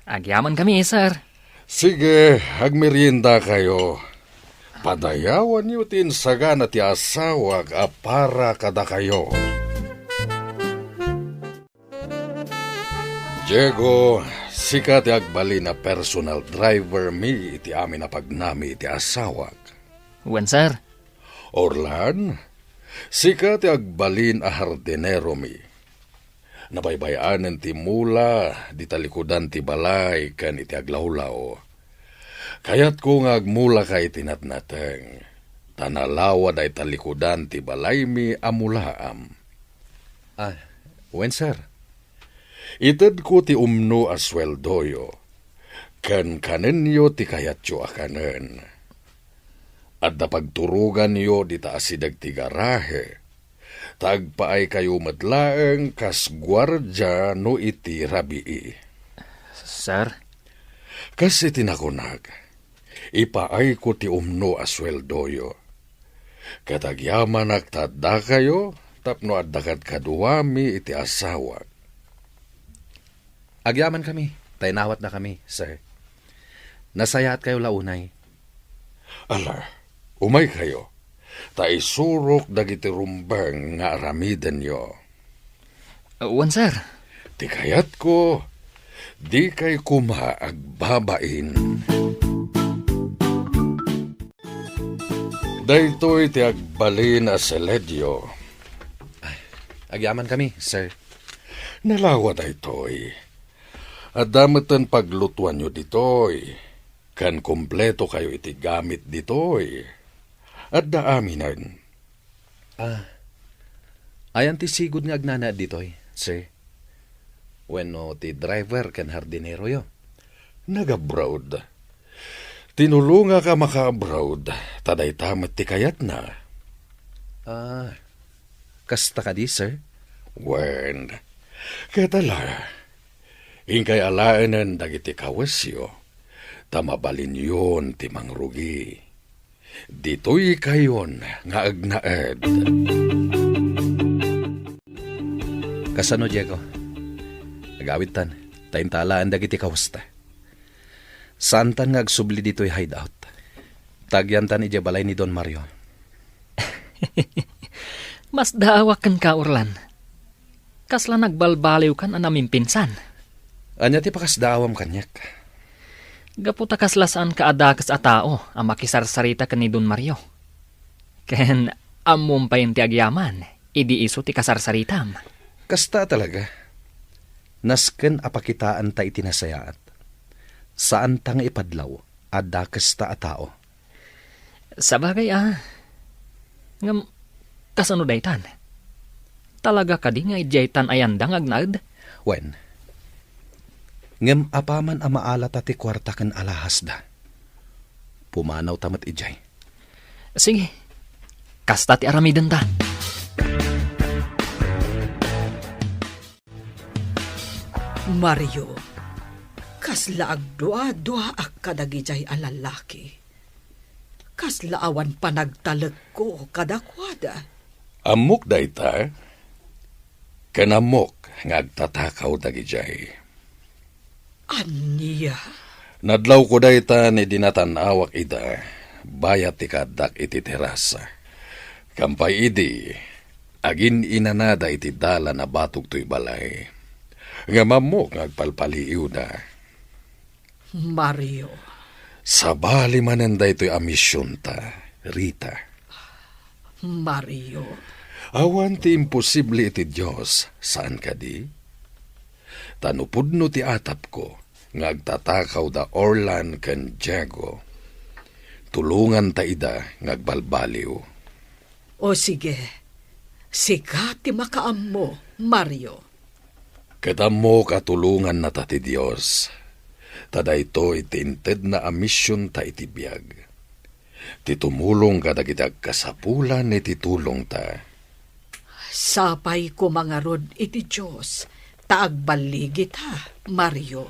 Agyamankami, sir. Sige, agmeriendakayo. Padayawanyo ti insagana ti asawak a para kadakayo. Diego, sika ti agbalin a personal driver mi iti amin a pagnami iti asawak. Wen, sir. Orlan, sika ti agbalin a hardinero mi. Nabaybay-anen ti mula, di talikudan ti balay ken iti aglawlaw. Kayatko nga agmulaka iti natnateng, ta nalawa dayta likudan ti balaymi a mulaam. Ah, wen, sir. Itedko ti umno a sueldoyo, ken kanenyo ti kayatyo a kanen. Adda pagturoganyo dita asideg ti garahe, ta agpaaykayo met laeng kas guardia no iti rabii. Sir? Kas iti nakunak, ipaayko ti umno a sueldoyo. Ket agyamanak ta addakayo tapno adda kadkaduami iti asawak. Agyamankami, ta inawatnakami, sir. Nasayaatkayo la unay. Ala, umaykayo, ta isurok dagiti rumbeng nga aramidenyo. Wen, sir. Ti kayatko, dikay koma agbabain. Daytoy ti agbalin a seledio. Ay, agyamankami, sir. Nalawa daytoy. Adda metten paglutuanyo ditoy. ken kumpletokayo iti gamit ditoy. Adda aminen. Ah, ayan ti sigud nga agnanaed ditoy, sir? Wenno ti driver ken hardineroyo? Nag-abroad. Tinulongak a maka-abroad, ta dayta met ti kayatna. Ah, kasta kadi, sir? Wen, ket ala, inkay alaenen dagiti kawesyo, ta mabalinyon ti mangrugi. Ditoykayon nga agnaed. Kasano, Diego? Agawidtan, ta inta alaen dagiti kawesta. Saantan nga agsubli ditoy hideout. Tagyantan idiay balay ni Don Mario. Masdaawak kenka, Orlan. Kasla nagbalbaliwkan a namimpinsan. Ania ti pakasdaawam kaniak? Gapu ta kasla saanka a dakes a tao a makisarsarita ken ni Don Mario. Ken ammom pay ti agyaman idi isu ti kasarsaritam. Kasta talaga. Nasken a pakitaanta iti nasayaat. Saanta nga ipadlaw a dakesta a tao. Sabagay a. Ngem, kasano daytan? Talaga kadi nga idiaytan a yanda nga agnaed? Wen. Ngem apaman a maalata ti kuarta ken alahasda, pumanawta met idiay. Sige. Kasta ti aramidenta. Mario, kasla agdua-duaak kadagidiay a lallaki. Kasla awan panagtalekko kadakuada. Ammok dayta, ken ammok nga agtatakaw dagidiay. Ania? Nadlawko dayta idi natan-awak ida, bayat ti kaaddak iti terasa. Kampay idi, agin-inanada iti dalan a batog toy balay. Ngem ammok nga agpalpaliiwda. Mario. Sabali manen daytoy a misionta, Rita. Mario. Awan ti imposible iti Dios, saan kadi? Ta no pudno ti atapko nga agtatakaw da Orlan ken Diego, tulonganta ida nga agbalbaliw. O sige, sika ti makaammo, Mario. Ket ammok a tulongannata ti Dios, ta daytoy ti intedna a misionta iti biag, ti tumulong kadagiti agkasapulan iti tulongta. Sapay koma ngarud iti Dios ta agballigita, Mario.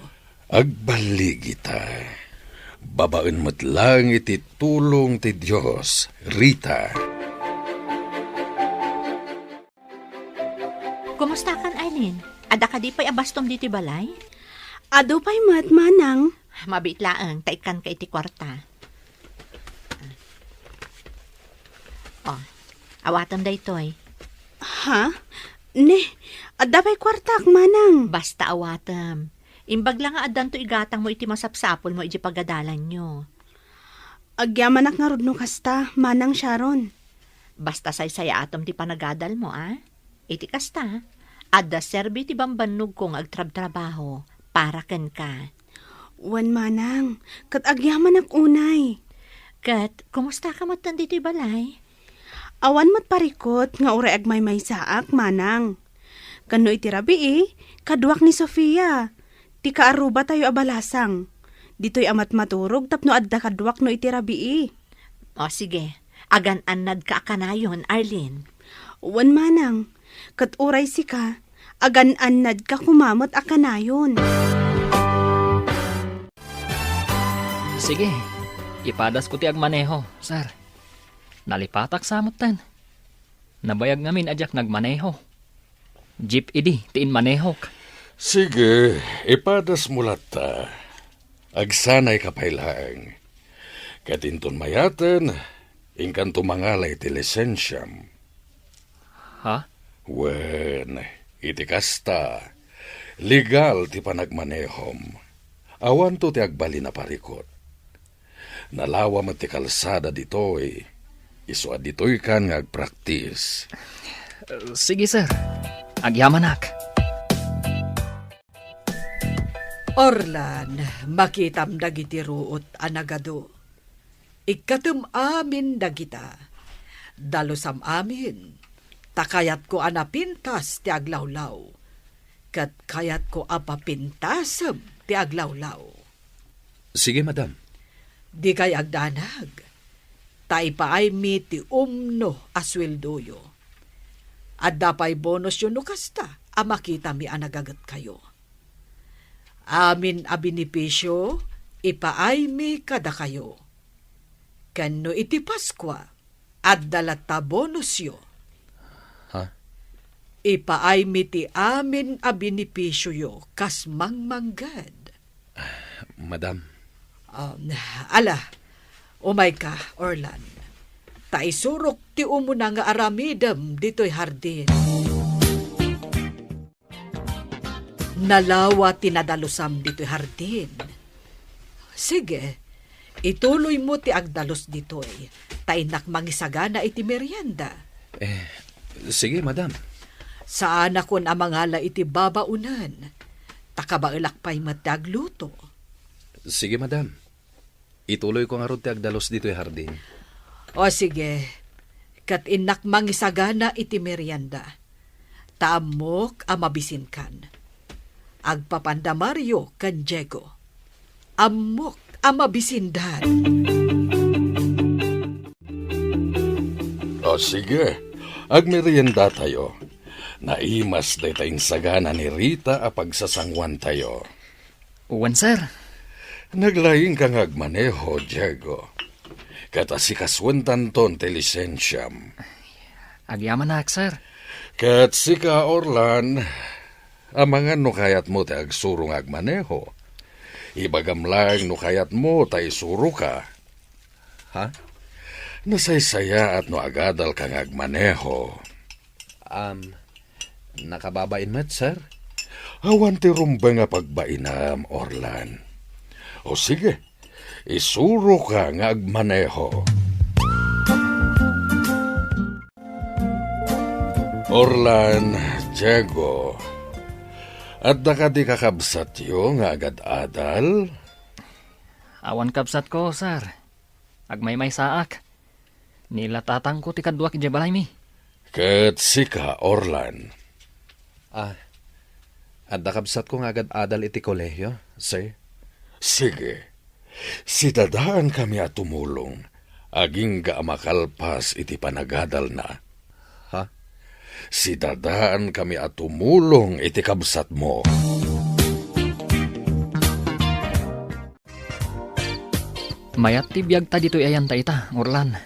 Agballigita. Babaen met laeng iti tulong ti Dios, Rita. Kumustakan, Arlene? Adda kadi pay a bastom ditoy balay? Adu pay met, Manang. Mabiit laeng, ta ikkanka iti kuarta. Oh, awatem daytoy. Ha? Ne, adda pay kuartak, Manang. Basta awatem. Imbag la nga addanto igatangmo iti masapsapulmo iti pagadalanyo. Agyamanak ngarud no kasta, Manang Sharon. Basta saysayaatem ti panagadalmo, a? Iti kasta, adda serbi ti bambannogko nga agtrabtrabaho para kenka. Wen, Manang, ket agyamanak unay. Ket, kumustaka metten ditoy balay? Awan met parikut nga uray agmaymaysaak, Manang. Ken no iti rabii, kaduak ni Sofia, ti kaarrubatayo a balasang. Ditoy a matmaturog tapno adda kaduak no iti rabii. O, sige. Agan-annadka a kanayon, Arlene. Wen, Manang. Ket uray sika, agan-annadka koma met a kanayon. Sige, ipadasko ti agmaneho, sir. Nalipatak sa metten. Nabayag ngamin a diak nagmaneho. Jeep idi ti inmanehok. Sige, ipadasmo latta. Agsanayka pay laeng. Ket inton mayaten, inkanto mangala iti lisensiam. Ha? Wen, iti kasta, legal ti panagmanehom. Awanto ti agbalin a parikut. Nalawa met ti kalsada ditoy. Isu a ditoykan nga agpraktis. Sige, sir. Agyamanak. Orlan, makitam dagiti ruot a nagadu. Ikkatem amin dagita. Dalusam amin, ta kayatko a napintas ti aglawlaw, ket kayatko a papintasem ti aglawlaw. Sige, madam. Dikay agdanag, ta ipaaymi ti umno a sueldoyo. Adda pay bonusyo no kasta a makitami a nagagetkayo. Amin a benepisio, ipaaymi kadakayo. Ken no iti Paskua, adda latta bonusyo. Ha? Ipaaymi ti amin a benepisioyo kas mangmangged. Madam. Um, ala, umayka, Orlan. Ta isurok ti umuna nga aramidem ditoy hardin. Nalawa ti nadalusam ditoy hardin. Sige, ituloymo ti agdalus ditoy, ta innak mangisagana iti merienda. Eh, sige, madam. Saanakon a mangala iti babaonen, ta kabaelak pay met ti agluto. Sige, madam. Ituloyko ngarud ti agdalus ditoy hardin. O sige, ket innak mangisagana iti merienda. Ta ammok a mabisinkan. Agpapanda Mario ken Diego. Ammok a mabisindan. O sige, agmeriendatayo. Naimas dayta insagana ni Rita a pagsasanguantayo. Wen, sir. Naglaingka nga agmaneho, Diego. Ket asikasuentanton ti lisensiam. Agyamanak, sir. Ket sika, Orlan, amangan no kayatmo ti agsuro nga agmaneho. Ibagam laeng no kayatmo ta isuroka. Ha? Nasaysayaat no agadalka nga agmaneho. Um, nakababain met, sir? Awan ti rumbeng a pagbainam, Orlan. O sige, isuroka nga agmaneho. Orlan, Diego, adda kadi kakabsatyo nga agad-adal? Awan kabsatko, sir. Agmaymaysaak. Ni la tatangko ti kaduak idiay balaymi. Ket sika, Orlan? Ah, adda kabsatko nga agad-adal iti kolehio, sir. Sige. Sidadaankami a tumulong, agingga a makalpas iti panagadalna. Ha? Sidadaankami a tumulong iti kabsatmo. Mayat ti biagta ditoy ayanta ita, Orlan.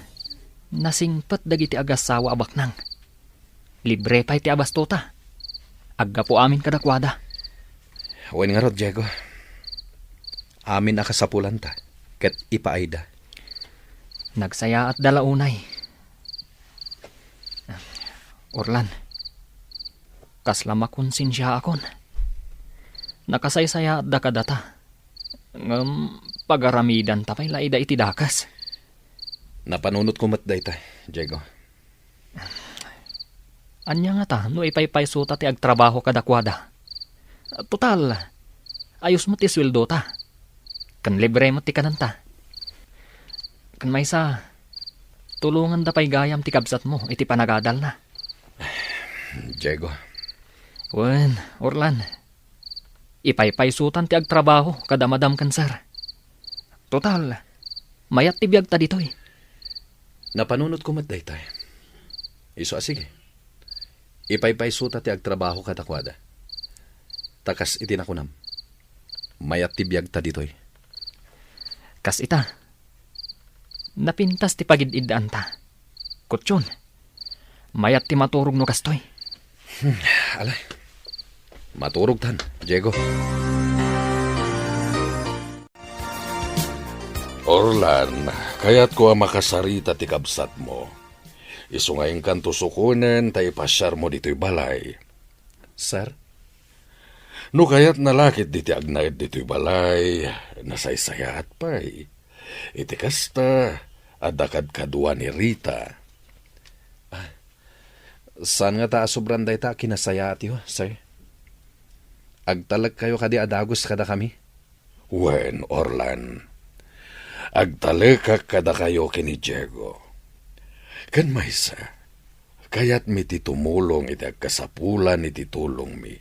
Nasingpet dagiti agassawa a baknang. Libre pay ti abastota. Aggapu amin kadakuada. Wen ngarud, Diego. Amin a kasapulanta, ket ipaayda. Nagsayaatda la unay. Orlan, kasla makonsensiaakon. Nakasaysayaatda kadata. Ngem pagaramidanta pay la ida iti dakes. Napanunotko met dayta, Diego. Ania ngata no ipaypaysota ti agtrabaho kadakuada? Total, ayos met ti sueldota. Ken libre met ti kanenta. Ken maysa, tulonganda pay gayam ti kabsatmo iti panagadalna. Diego. Wen, Orlan. Ipaypaysotan ti agtrabaho kada madam ken sir. Total, mayat ti biagta ditoy. Napanunotko met daytoy. Isu a sige. Ipaypaysota ti agtrabaho kadakuada. Ta kas iti nakunam, mayat ti biagta ditoy. Kas ita, napintas ti pagid-iddaanta. Kutyon, mayat ti maturog no kastoy. Hmm, ala. Maturogtan, Diego. Orlan, kayatko a makasarita ti kabsatmo. Isu nga inkanto sukonen ta ipasiarmo ditoy balay. Sir? No kayatna la ketdi ti agnaed ditoy balay, nasaysayaat pay. Iti kasta, adda kadkadua ni Rita. Ah, saan ngata a sobran dayta a kinasayaatyo, sir? Agtalekkayo kadi a dagus kadakami? Wen, Orlan, agtalekak kadakayo ken ni Diego. Ken maysa, kayatmi ti tumulong iti agkasapulan iti tulongmi.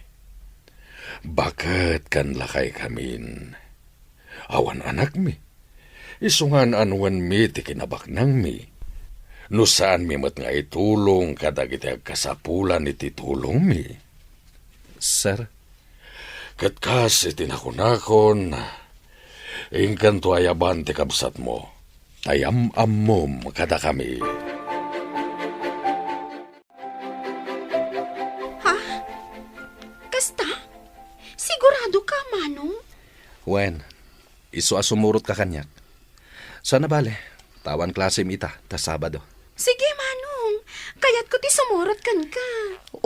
Baket ken lakaykamin. Awan anakmi. Isu nga an-annuenmi ti kinabaknangmi. No saanmi met nga itulong kadagiti agkasapulan iti tulongmi. Sir? Ket kas iti nakunakon, inkanto ayaban ti kabsatmo, ta yam-ammom kadakami. Ha? Kasta? Sigurado ka, Manong? Wen, isu a sumurotka kaniak. Saan a bale, ta awan klasem ita ta Sabado. Sige, Manong. Kayatko ti sumurot kenka.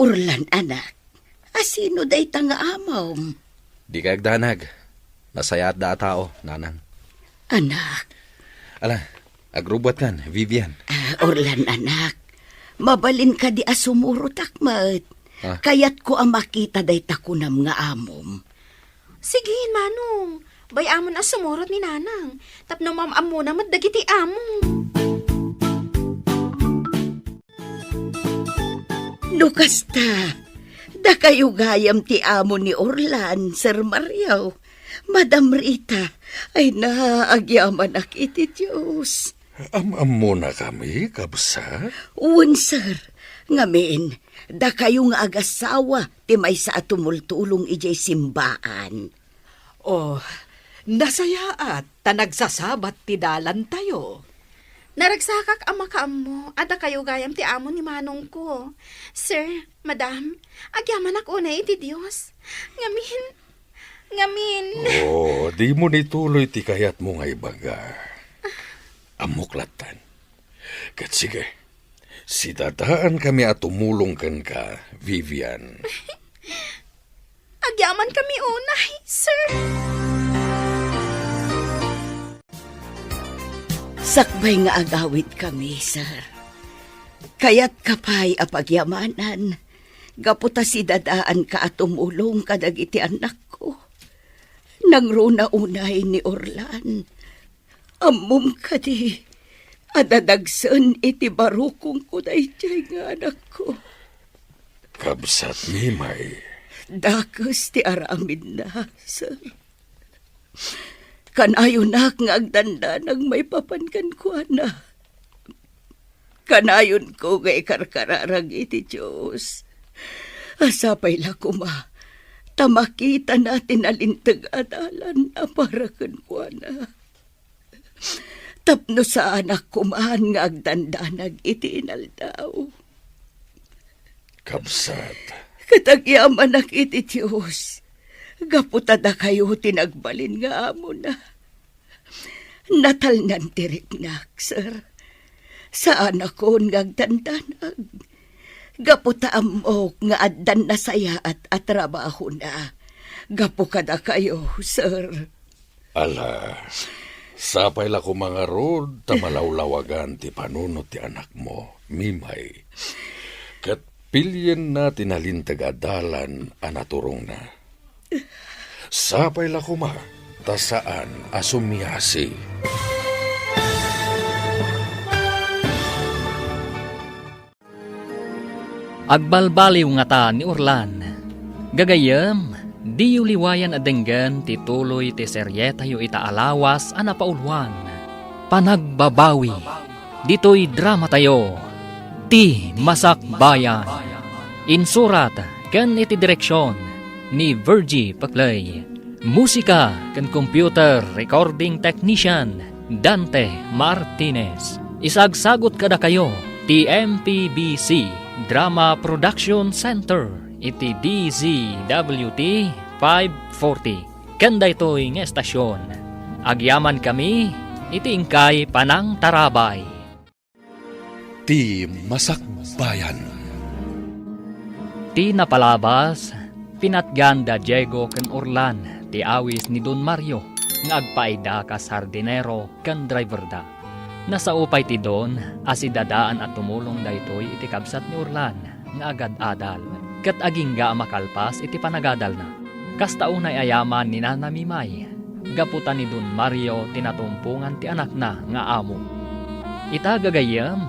Orlan, anak, asino dayta nga amom? Dika agdanag. Nasayaatda a tao, nanang. Anak. Ala, agrubbuatkan, Vivian. Ah, Orlan, anak. Mabalin kadi a sumurotak met. Ah. Kayatko a makita dayta kunam nga amom. Sige, Manong. Bay-amon a sumurot ni Nanang. Tapno mam-ammona met dagiti amom. No kasta, dakayo gayam ti amo ni Orlan, Sir Mario, Madam Rita. Ay na, agyamanak iti Dios. Am-ammona kami, kabsat? Wen, sir. Ngamin, dakayo nga agasawa ti maysa a tumultulong idiay simbaan. Oh, nasayaat ta nagsasabat ti dalantayo. Naragsakak a makaammo a dakayo gayam ti amo ni manongko. Sir, madam, agyamanak unay iti Dios. Ngamin, ngamin. Oh, dimo ituloy ti kayatmo nga ibaga. Ammok lattan. Ket sige, sidadaan kami a tumulong kenka, Vivian. Agyaman kami unay, sir. Sakbay nga agawid kami, sir. Kayatka pay a pagyamanan, gapu ta sidadaanka a tumulong kadagiti annakko. Nangruna unay ni Orlan. Ammom kadi a dadagsen iti barukongko daydiay nga anakko? Kabsat, Mimay. Dakes ti aramidna, sir. Kanayonak nga agdandanag maipapan kenkuana. Kanayonko nga ikarkararag iti Dios a sapay la koma ta makitana ti nalinteg a dalan a para kenkuana. Tapno saanak koman nga agdandanag iti inaldaw. Kabsat. Ket agyamanak iti Dios, gapu ta dakayo ti nagbalin nga amona. Natalnan ti riknak, sir. Saanakon nga agdandanag. Gapu ta ammok nga addan nasayaat a trabahona. Gapu kadakayo, sir. Ala, sapay la koma ngarud ta malawlawagan ti panunot ti anakmo, Mimay. Ket pilienna ti nalinteg a dalan a naturongna. Sapay la koma ta saan a sumiasi. Agbalbaliw ngata ni Orlan. Gagayyem, diyo liwayan a denggen ti tuloy ti serietayo ita a lawas a napauluan, Panagbabawi. Ditoy dramatayo, Ti Masakbayan. Insurat ken iti direksion ni Virgie Paclay. Musika ken computer recording technician, Dante Martinez. Isagsagut kadakayo ti M P B C Drama Production Center iti D Z W T five forty. Ken daytoy nga estasion, agyamankami iti inkay panangtarabay. Ti Masakbayan. Ti napalabas, pinatgan da Diego ken Orlan ti awis ni Don Mario nga agpaida kas hardinero ken driverda. Nasao pay ti Don a sidadaan a tumulong daytoy iti kabsat ni Orlan nga agad-adal ket agingga a makalpas iti panagadalna. Kasta unay a yaman ni Nana Mimay, gapu ta ni Don Mario ti natumpongan ti anakna nga amo. Ita gagayyem,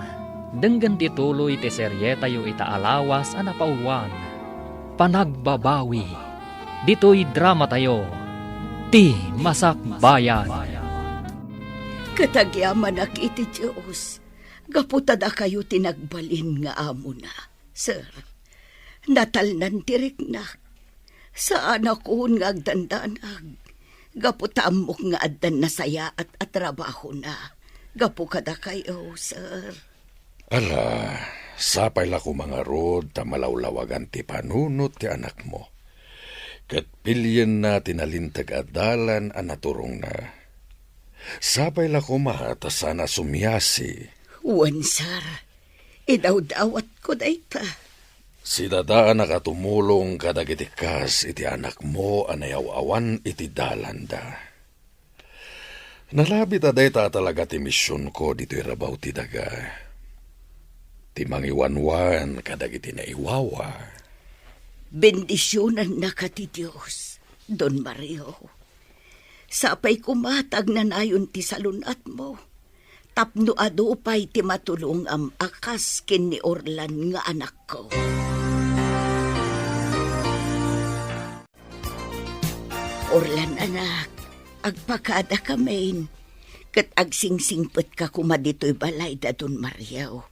denggen ti tuloy ti serietayo ita a lawas a napauluan, Panagbabawi, ditoy dramatayo, Ti Masakbayan. Ket agyamanak iti Dios, gapu ta dakayo ti nagbalin nga amona. Sir, natalnan ti riknak. Saanakon nga agdandanag, gapu ta ammok nga addan nasayaat a trabahona gapu kadakayo, sir. Ala, sapay la koma ngarud ta malawlawagan ti panunot ti anakmo, ket pilienna ti nalinteg a dalan a naturongna. Sapay la koma ta saan a sumiasi. Wen, sir. Idawdawatko dayta. Sidadaanak a tumulong kadagiti kas iti anakmo a nayaw-awan iti dalanda. Nalabit a dayta a talaga ti misionko ditoy rabaw ti daga. Ti mangiwanwan kadagiti naiwawa. Bendisionannaka ti Dios, Don Mario. Sapay koma ta agnanayon ti salun-atmo, tapno adu pay ti matulongam a kas ken ni Orlan nga anakko. Orlan, anak, agpakadakamin, ket agsingsingpetka koma ditoy balay da Don Mario.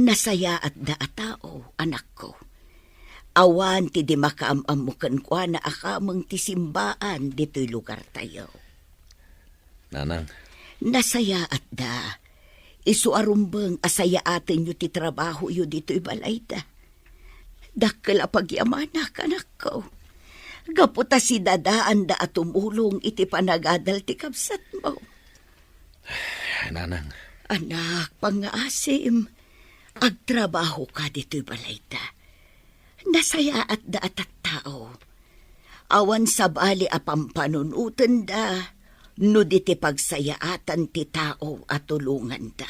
Nasayaatda a tao, anakko. Awan ti di makaam-ammo kenkuana a kameng ti simbaan ditoy lugartayo. Nanang. Nasayaatda. Isu a rumbeng a sayaatenyo ti trabahoyo ditoy balayda. Dakkel a pagyamanak, anakko. Gapu ta sidadaanda a tumulong iti panagadal ti kabsatmo. Nanang. Anak, pangngaasim, agtrabahoka ditoy balayda. Nasayaatda a tattao. Awan sabali a pampanunotenda no di ti pagsayaatan ti tao a tulonganda.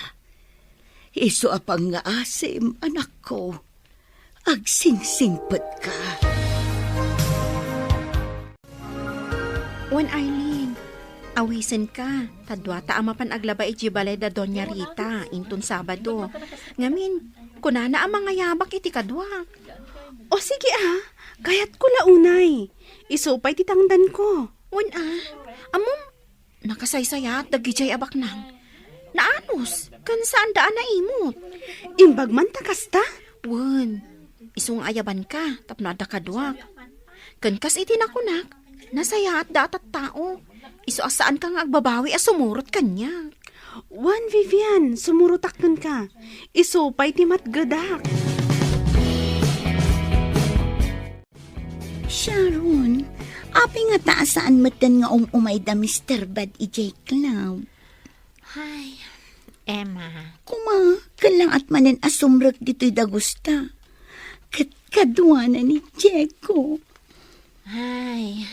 Isu a pangngaasim, anakko, agsingsingpetka. Wen, Arlene, awisenka, ta duata a mapan aglaba idiay balay da Doña Rita inton Sabado. Ngamin, kunana a mangayabak iti kaduak. O sige a, kayatko la unay. Isu pay ti tangdanko. Wen a, ammom, nakasaysayaat dagidiay a baknang. Naanus, ken saanda a naimut. Imbag man ta kasta? Wen, isu nga ayabanka tapno adda kaduak. Ken kas iti nakunak, nasayaatda a tattao. Isu a saanka nga agbabawi a sumurot kaniak. Wen, Vivian, sumurotak kenka. Isu pay ti matgedak. Sharon, apay ngata a saan metten nga um-umay da Mister Bad idiay club? Ay, Emma. Koma, kellangat manen a sumrek ditoy dagusta. Ket kaduana ni Diego. Ay.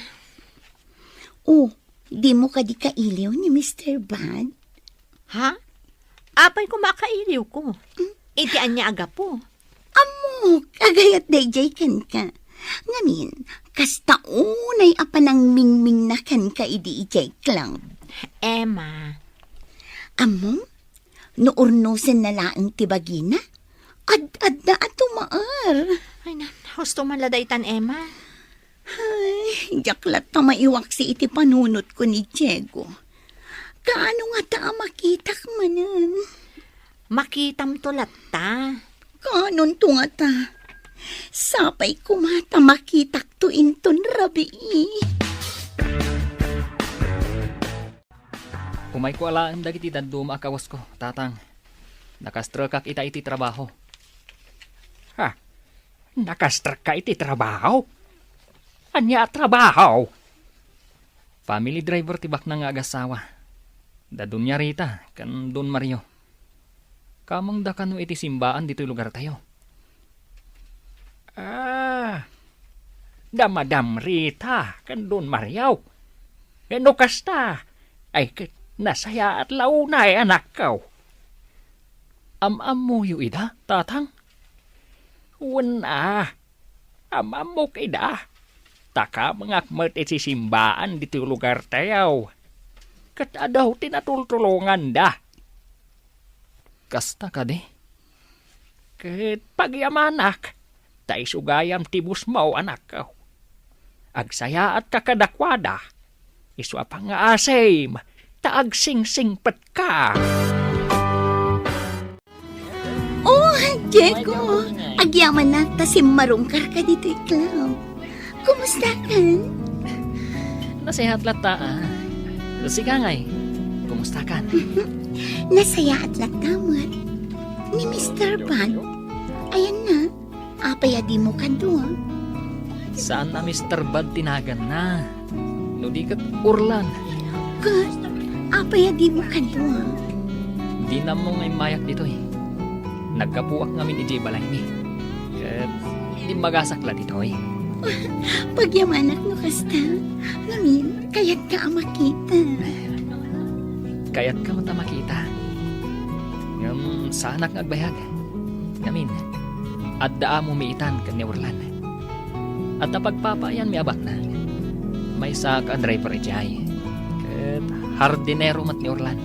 Oh, dimo kadi kailiw ni Mister Bad? Ha? Apay koma a kailiwko? Hmm? Iti ania a gapu? Ammok, agayat daydiay kenka. Ngamin, kasta unay a panangmingmingna kenka idi idiay club. Emma. Ammom, no urnosenna laeng ti bagina, ad-adda a tumaer. Ay na, husto man la daytan, Emma. Ay, diak latta maiwaksi iti panunotko ni Diego. Kaano ngata a makitak manen? Makitamto latta. Kaanonto ngata? Sapay koma ta makitakto inton rabii. Umayko alaen dagiti dadduma a kawasko, Tatang. Nakastrekak ita iti trabaho. Ha? Nakastrekka iti trabaho? Ania a trabaho? Family driver ti baknang nga agasawa. Da Doña Rita ken Don Mario. Kamangda kano iti simbaan ditoy lugartayo. Ah, da Madam Rita ken Don Mario. No kasta, ay ket nasayaat la unay, anakko. Am-ammoyo ida, Tatang? Wen a, am-ammok ida. Natakabngak met iti simbaan ditoy lugartayo. Ket adu ti natultulonganda. Kasta kadi? Ket pagyamanak, ta isu gayam ti busmo, anakko. Agsayaatka kadakuada, isu a pangngaasim, ta agsingsingpetka. Oh, Diego, agyamanak ta simmarungkarka ditoy club. Kumustakan? Nasayaat latta, ah. Sika ngay, kumustakan? Nasayaat latta met. Ni Mister Bad, ayanna, apay a dimo kadua? Saan a Mister Bad ti naganna. No di ket Orlan. Ket, apay a dimo kadua? Dina ammo nga immayak ditoy. Naggapuak ngamin idiay balaymi. Ket immagasak la ditoy. Pagyamanak no kasta. Ngamin, kayatka a makita. Kayatka met a makita. Ngem saanak nga agbayag. Ngamin, adda amomi itan ken ni Orlan. Adda pagpapaayanmi a baknang. Maysaak a driver idiay. Ket hardinero met ni Orlan.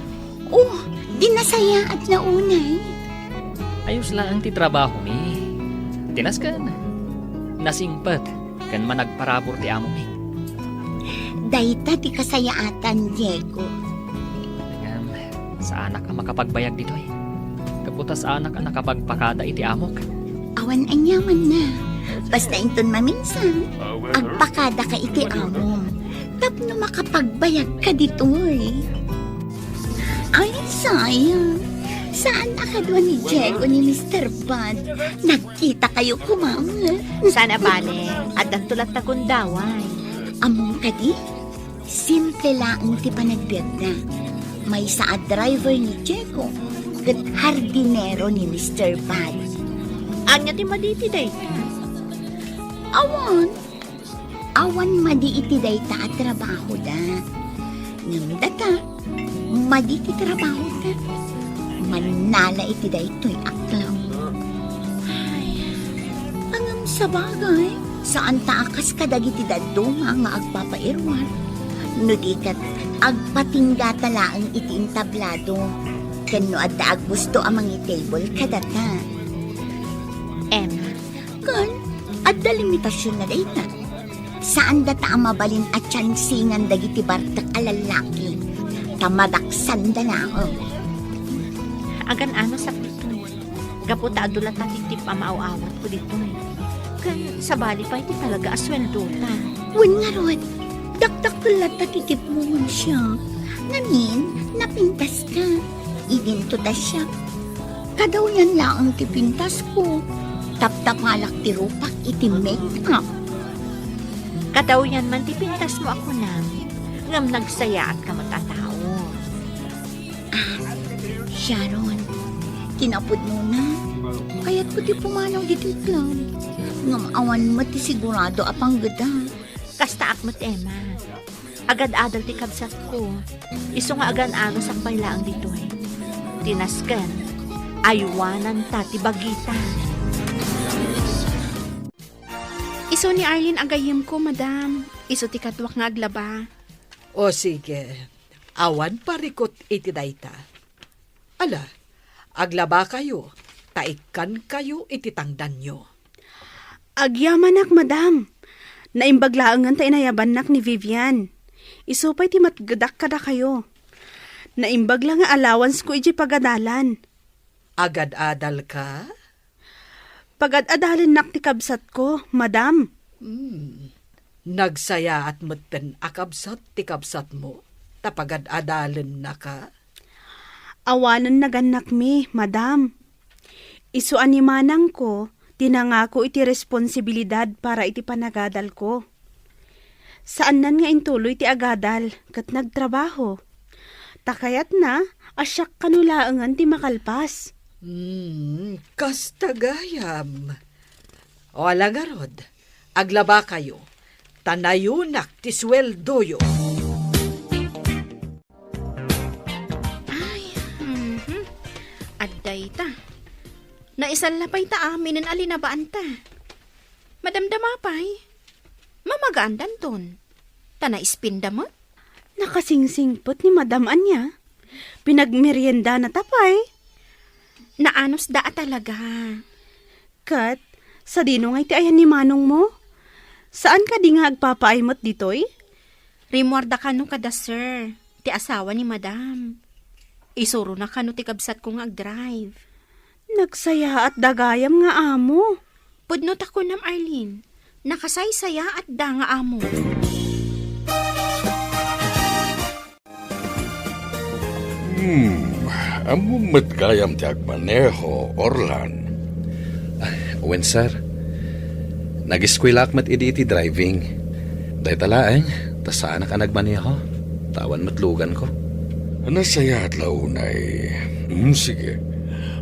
Oh, di nasayaat la unay. Ayos laeng ti trabahomi. Tinasken. Nasingpet ken managparabur ti amomi. Dayta ti kasayaatan, Diego. Ngem, saanak a makapagbayag ditoy. Gapu ta saanak a nakapagpakada iti amok. Awan aniamanna. Basta inton maminsan, agpakadaka iti amom. Tapno makapagbayagka ditoy. Ay, sayang. Saan a kadua ni Diego ni Mister Bad? Nagkitakayo koma. Saan a bale, addanto latta gundaway. Ammom kadi? Simple laeng ti panagbiagna. Maysa a driver ni Diego, ket hardinero ni Mister Bad. Ania ti madi iti dayta? Awan. Awan madi iti dayta a trabahoda. Ngem data, madi ti trabahoda. Mannala iti daytoy a club. Ay, ngem sabagay, saan ta a kas kadagiti dadduma nga agpapairuar. No di ket, agpatinggata laeng iti entablado. Ken no adda aggusto a mangitable kadata. Emma, Ken, adda limitasionna dayta. Saan data a mabalin a tiansingan dagiti bartek a lallaki, ta madaksanda laeng. Agan-anosak ditoy. Gapu ta adu latta ti tip a maaw-awatko ditoy. Ken sabali pay ti talaga a sueldota. Wen ngarud, dakdakkel latta ti tipmo ngem siak. Ngamin, napintaska. Idinto ta siak. Kadawyan laeng ti pintasko. Taptapalak ti rupak iti make-up. Kadawyan man ti pintasmo a kunam, ngem nagsayaatka met a tao. Ah, Sharon, kinapudnona, kayatko ti pumanaw ditoy club. Ngem awan met ti sigurado a panggeda. Kastaak met, Emma. Agad-adal ti kabsatko. Isu nga agan-anosak pay laeng ditoy. Tinasken, aywananta ti bagita. Isu ni Arlene a gayyemko, madam. Isu ti kaduak nga aglaba. O sige, awan parikut iti dayta. Ala, aglabakayo, ta ikkankayo iti tangdanyo. Agyamanak, madam. Naimbag laengen ta inayabannak ni Vivian. Isu pay ti matgedak kadakayo. Naimbag la nga allowance ko idiay pagadalan. Agad-adalka? Pagad-adalennak ti kabsatko, madam. Hmm. Nagsayaat metten a kabsat ti kabsatmo, ta pagad-adalennaka? Awanen nagannakmi, madam. Isu a ni manangko ti nangako iti responsibilidad para iti panagadalko. Saannan nga intuloy ti agadal ket nagtrabaho. Ta kayatna a siak kano laengen ti makalpas. Hmm, kasta gayam. O ala ngarud, aglabakayo, ta nayunak ti sueldoyo. Ay, mhm. Adda ita. Naisalla pay ta aminen a linabaanta. Madamdama pay. Ma'am Pagaandanton. Ta naispinda met. Nakasingsingpet ni Madam ania? Pinagmeriendana ta pay? Naanusda a talaga. Ket, sadino nga iti ayan ni manongmo? Saan kadi nga agpapaay met ditoy? Rimmuarda kano kada sir, ti asawa ni Madam. Isurona kano ti kabsatko nga agdrive. Nagsayaat da gayam nga amo. Pudno ta kunam, Arlene. Nakasaysayaat da nga amo. Hmm, ammom met gayam ti agmaneho, Orlan? Ah, wen, sir. Nag-eskuelaak met idi iti driving. Dayta laeng, ta saanak a nagmaneho. Ta awan met luganko. Nasayaat la unay. Hmm, sige.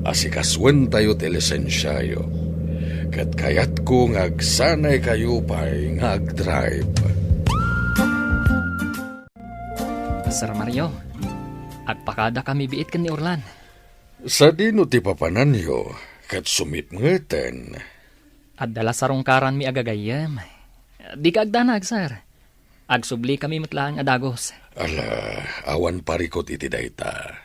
Asikasuentayo ti lisensiayo. Ket kayatko nga agsanaykayo pay nga agdrive. Sir Mario, agpakadakami biit ken ni Orlan. Sadino ti papananyo ket sumipngeten? Adda la sarungkaranmi a gagayyem. Dika agdanag, sir. Agsublikami met laeng a dagus. Ala, awan parikut iti dayta.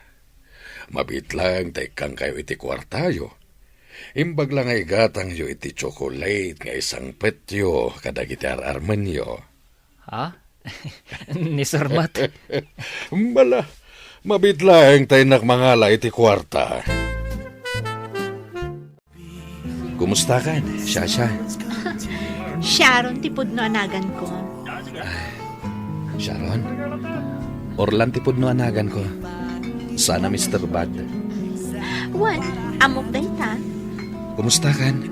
Mabiit laeng ta ikkankayo iti kuartayo. Imbag la nga igatangyo iti tsokolate nga isangpetyo kadagiti ar-armenyo. Ha? Ni Sir Mat? Mala, mabiit laeng ta innak mangala iti kuarta. Kumustakan, Shasha? Sharon ti pudno a naganko. Sharon? Orlan ti pudno a naganko. Sana, Mister Bad. Wen, ammok dayta. Kumustakan?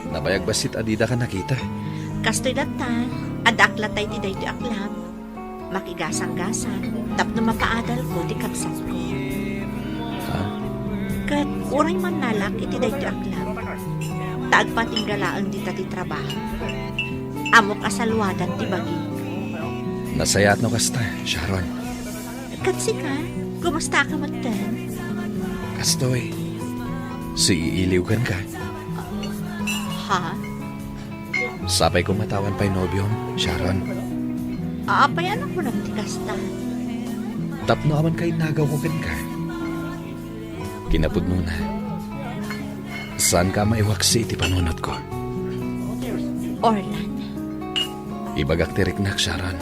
Nabayag bassit a didaka nakita. Kastoy latta, addaak latta iti daytoy a club. Makigasanggasang tapno mapaadalko ti kabsatko. Ha? Ket uray mannalak iti daytoy a club, ta agpatingga laeng dita ti trabaho. Ammok a saluadan ti bagik. Nasayaat no kasta, Sharon. Ket sika, kumusta ka metten? Kastoy, siiiliw kenka. Ha? Sapay koma ta awan pay nobiom, Sharon. Apay a nakunam ti kasta? Tapno awan kainnagawko kenka. Kinapudnona, saanka a maiwaksi iti panunotko. Orlan. Ibagak ti riknak, Sharon.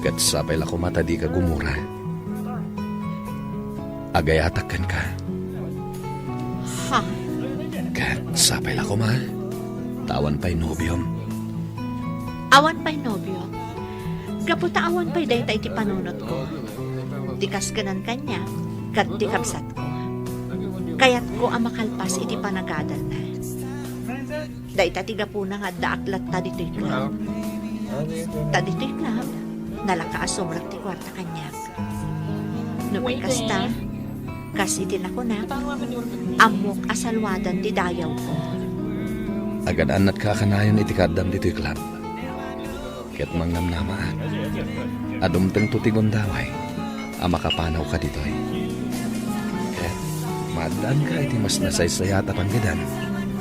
Ket sapay la koma ta dika gumura. Agayatak kenka. Ha? Ket sapay la koma, ta awan pay nobiom. Awan pay nobiom? Gapu ta awan pay dayta iti panunotko. Ti kaskenan kaniak, ket ti kabsatko. Kayatko a makalpas iti panagadalna. Dayta ti gapuna nga addaak latta ditoy club. Ta ditoy club, nalaka a sumrek ti kuarta kaniak. Nupay kasta, kas iti nakunak, ammok a saluadan ti dayawko. Agan-annatka a kanayon iti kaaddam ditoy club. Ket mangnamnamaak a dumtengto ti gundaway a makapanawka ditoy. Ket maaddaanka iti mas nasaysayat a panggedan.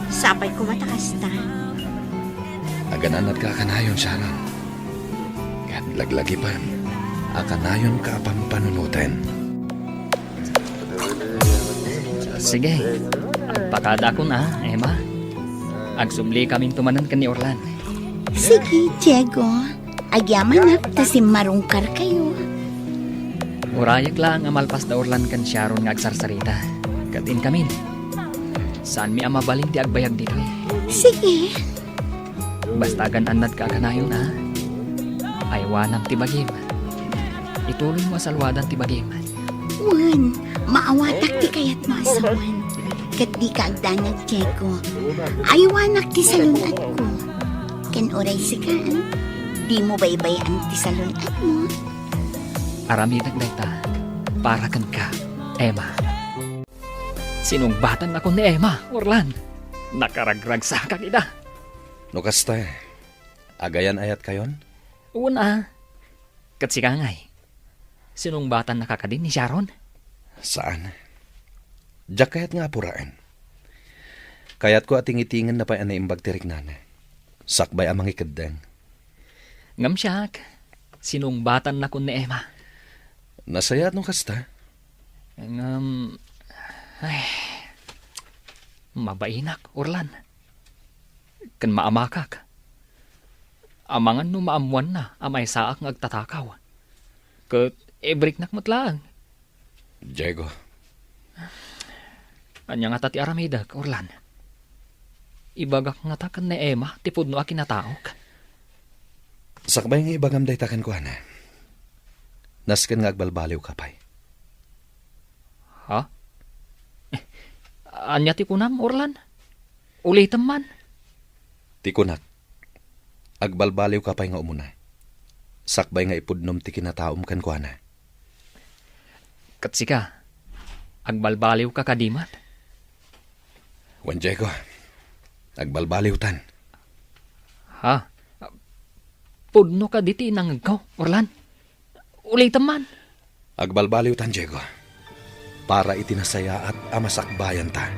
Sapay koma ta kasta. Agan-annatka a kanayon, Sharon. Ket laglagipen a kanayonka a pampanunoten. Sige, agpakadakon a, Emma. Agsubli kaminto manen ken ni Orlan. Sige, Diego. Agyamanak ta simmarungkarkayo. Urayek laeng a malpas da Orlan ken Sharon nga agsarsarita. Ket inkamin, saanmi a mabalin ti agbayag ditoy. Sige. Basta agan-annadka a kanayon a, aywanam ti bagim. Ituloymo a saluadan ti bagim. Wen, maawatak ti kayatmo a sawen. Ket dika agdanag, Diego. Aywanak ti salun-atko. Ken uray sika, dimo baybay-an ti salun-atmo. Aramidek dayta para kenka, Emma. Sinungbatannakon ni Emma, Orlan. Nakaragragsakak ida. No kasta, agayan-ayatkayon? Wen a. Ket sika ngay, sinungbatannaka kadi ni Sharon? Saan. Diak kayat nga apuraen. Kayatko a tingitingenna pay a naimbag ti riknana. Sakbay a mangikeddeng. Ngem siak, sinungbatannakon ni Emma. Nasayaat no kasta. Ngem, ay, mabainak, Orlan. Ken maamakak. Amangan no maammoanna a maysaak nga agtatakaw. Ket ibriknak met laeng. Diego. Ania ngata ti aramidek, Orlan? Ibagak ngata ken ni Emma ti pudno a kinataok? Sakbay nga ibagam dayta kenkuana, nasken nga agbalbaliwka pay. Ha? Ania ti kunam, Orlan? Ulitem man. Ti kunak, agbalbaliwka pay nga umuna. Sakbay nga ipudnom ti kinataom kenkuana. Ket sika, agbalbaliwka kadi met? Wen, Diego, agbalbaliwtan. Ha? Pudno kadi ti inangegko, Orlan? Ulitem man. Agbalbaliwtan, Diego, para iti nasayaat a masakbayanta.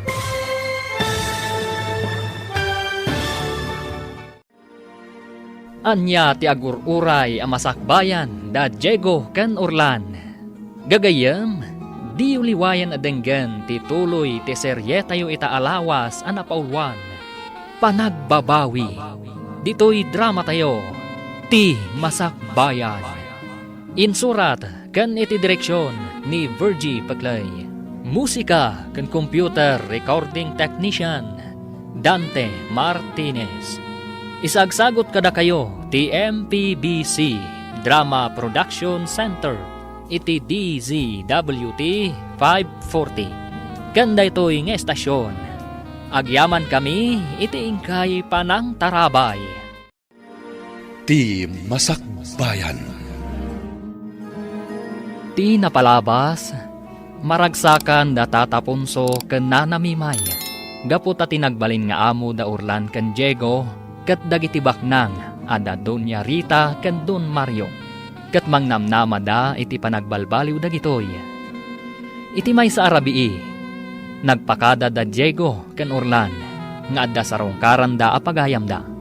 Ania ti agur-uray a masakbayan da Diego ken Orlan? Gagayyem, diyo liwayan a denggen ti tuloy ti serietayo ita a lawas a napauluan, Panagbabawi, ditoy dramatayo, Ti Masakbayan. Insurat ken iti direksion ni Virgie Peclay. Musika ken computer recording technician, Dante Martinez. Isagsagut kadakayo ti M P B C Drama Production Center iti D Z W T five forty. Ken daytoy nga estasion, agyamankami iti inkay panangtarabay. Ti Masakbayan. Ti napalabas, maragsakan da Tata Ponso ken Nana Mimay, gapu ta ti nagbalin nga amo da Orlan ken Diego ket dagiti baknang a da Doña Rita ken Don Mario, ket mangnamnamada iti panagbalbaliw dagitoy. Iti maysa a rabii, nagpakada da Diego ken Orlan nga adda sarungkaranda a pagayamda.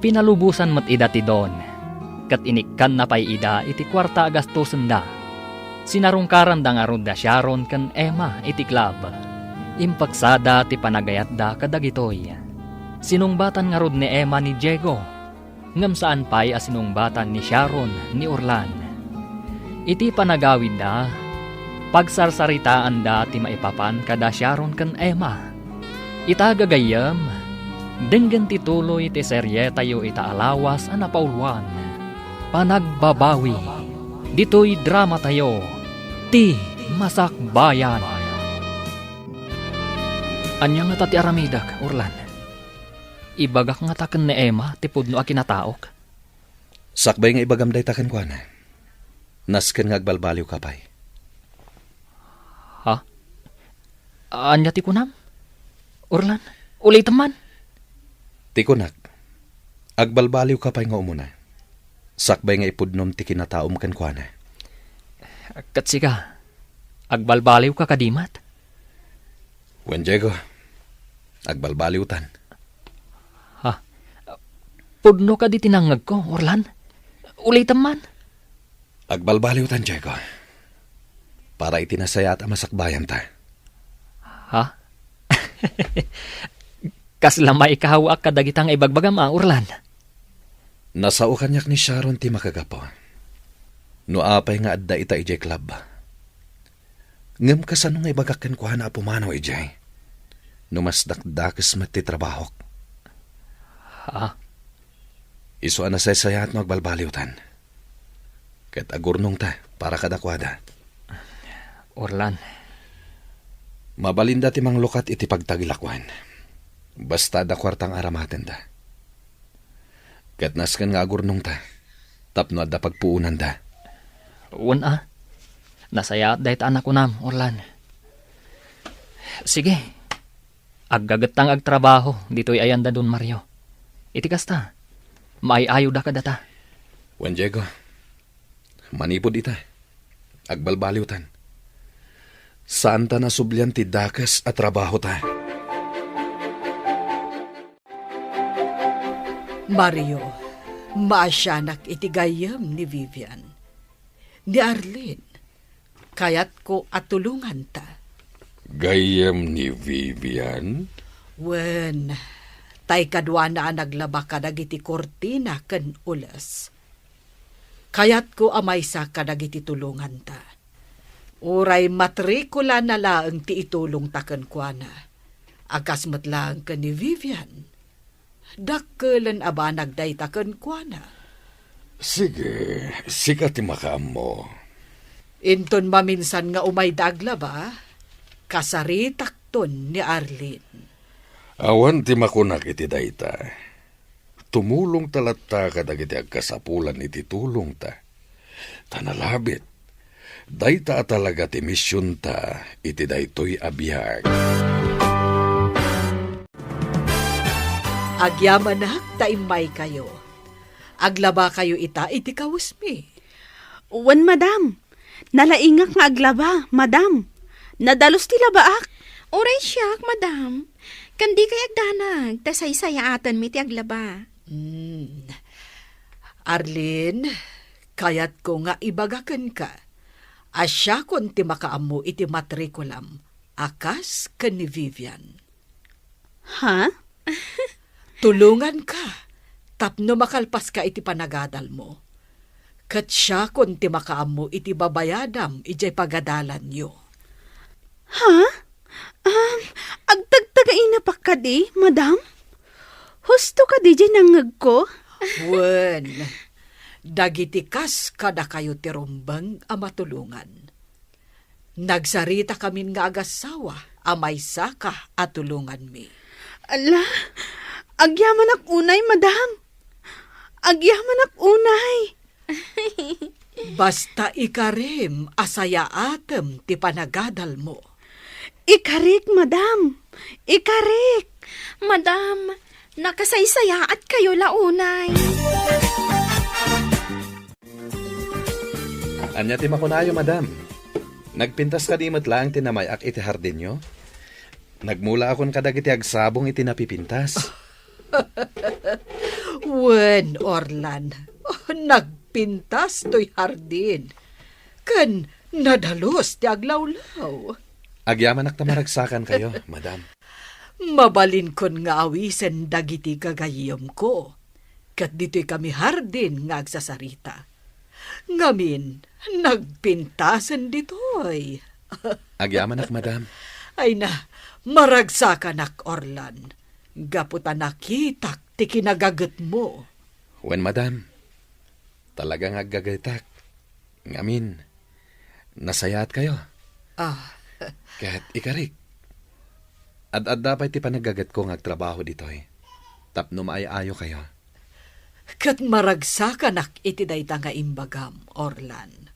Pinalubosan met ida ti Don, ket inikkanna pay ida iti kuarta a gastosenda. Sinarungkaranda ngarud da Sharon ken Emma iti club. Impaksada ti panagayatda kadagitoy. Sinungbatan ngarud ni Emma ni Diego, ngem saan pay a sinungbatan ni Sharon ni Orlan. Iti panagawidda, pagsarsaritaanda ti maipapan kada Sharon ken Emma. Ita gagayyem, denggen ti tuloy ti serietayo ita a lawas a napauluan, Panagbabawi, ditoy dramatayo, Ti Masakbayan. Ania ngata ti aramidek, Orlan? Ibagak ngata ken ni Emma ti pudno a kinataok? Sakbay nga ibagam dayta kenkuana, nasken nga agbalbaliwka pay. Ha? Ania ti kunam? Orlan, ulitem man. Ti kunak, agbalbaliwka pay nga umuna, sakbay nga ipudnom ti kinataom kenkuana. Ket sika, agbalbaliwka kadi met? Wen, Diego, agbalbaliwtan. Ha? Pudno kadi ti nangngegko, Orlan? Ulitem man. Agbalbaliwtan, Diego. Para iti nasayaat a masakbayanta. Ha? Kasla maikawaak kadagita nga ibagbagam a, Orlan? Nasao kaniak ni Sharon ti makagapu. No apay nga adda ita idiay club. Ngem kasano nga ibagak kenkuana a pumanaw idiay? No mas dakdakes met ti trabahok. Ha? Isu a nasaysayaat no agbalbaliwtan. Ket agurnongta para kadakuada. Orlan. Mabalinda ti manglukat iti pagtagilakuan. Basta adda kuarta nga aramatenda. Ket nasken nga agurnongta tapno adda pagpuonanda. Wen a. Nasayaat dayta a nakunam, Orlan. Sige. Aggagetta nga agtrabaho ditoy ayan da Don Mario. Iti kasta, maay-ayoda kadata. Wen, Diego, manipud ita, agbalbaliwtan. Saanta nasublian ti dakes a trabahota. Mario, Maasianak iti gayyem ni Vivian. Ni Arlene, kayatko a tulonganta. Gayyem ni Vivian? Wen, tay kaduana a naglaba kadagiti kurtina ken ules. Kayatko a maysa kadagiti tulonganta. Uray matrikulana laeng ti itulongta kenkuana, a kas met laeng ken ni Vivian. Dakkelen a banag dayta kenkuana. Sige, sika ti makaammo. Inton maminsan nga umayda aglaba, kasaritakton ni Arlene. Awan ti makunak iti dayta. Tumulongta latta kadagiti agkasapulan iti tulongta. Ta nalabit, dayta a talaga ti misionta iti daytoy a biag. Agyamanak ta immaykayo. Aglabakayo ita iti kawesmi. Wen, madam. Nalaingak nga aglaba, madam. Nadalus ti labaak. Uray siak, madam. Ken dikay agdanag, ta saysayaatenmi ti aglaba. Hmm. Arlene, kayatko nga ibaga kenka a siakon ti makaammo iti matrikulam a kas ken ni Vivian. Ha? Tulonganka tapno makalpaska iti panagadalmo. Ket siakon ti makaammo iti babayadam idiay pagadalanyo. Ha? Um, agtagtagainak kadi, madam? Husto kadi diay nangngegko? Wen, dagiti kas kadakayo ti rumbeng a matulongan. Nagsarita kamin nga agassawa a maysaka a tulonganmi. Ala, agyamanak unay, madam. Agyamanak unay. Basta ikarim a sayaatem ti panagadalmo. Ikarik, madam. Ikarik. Madam, nakasaysayaatkayo la unay. Ania ti makunayo, madam? Nagpintas kadi met laeng ti namay-ak iti hardinyo? Nagmulaakon kadagiti agsabong iti napipintas. Wen, Orlan, nagpintas toy hardin. Ken nadalus ti aglawlaw. Agyamanak ta maragsakankayo, madam. Mabalinkon nga awisen dagiti gagayyemko, ket ditoy kami hardin nga agsasarita. Ngamin, nagpintasen ditoy. Agyamanak, madam. Ay na, maragsakanak, Orlan, gapu ta nakitak ti kinagagetmo. Wen, madam. Talaga nga aggagetak. Ngamin, nasayaatkayo. Ah. Ket ikarik, ad-adda pay ti panaggagetko nga agtrabaho ditoy tapno maay-ayokayo. Ket maragsakanak iti dayta nga imbagam, Orlan.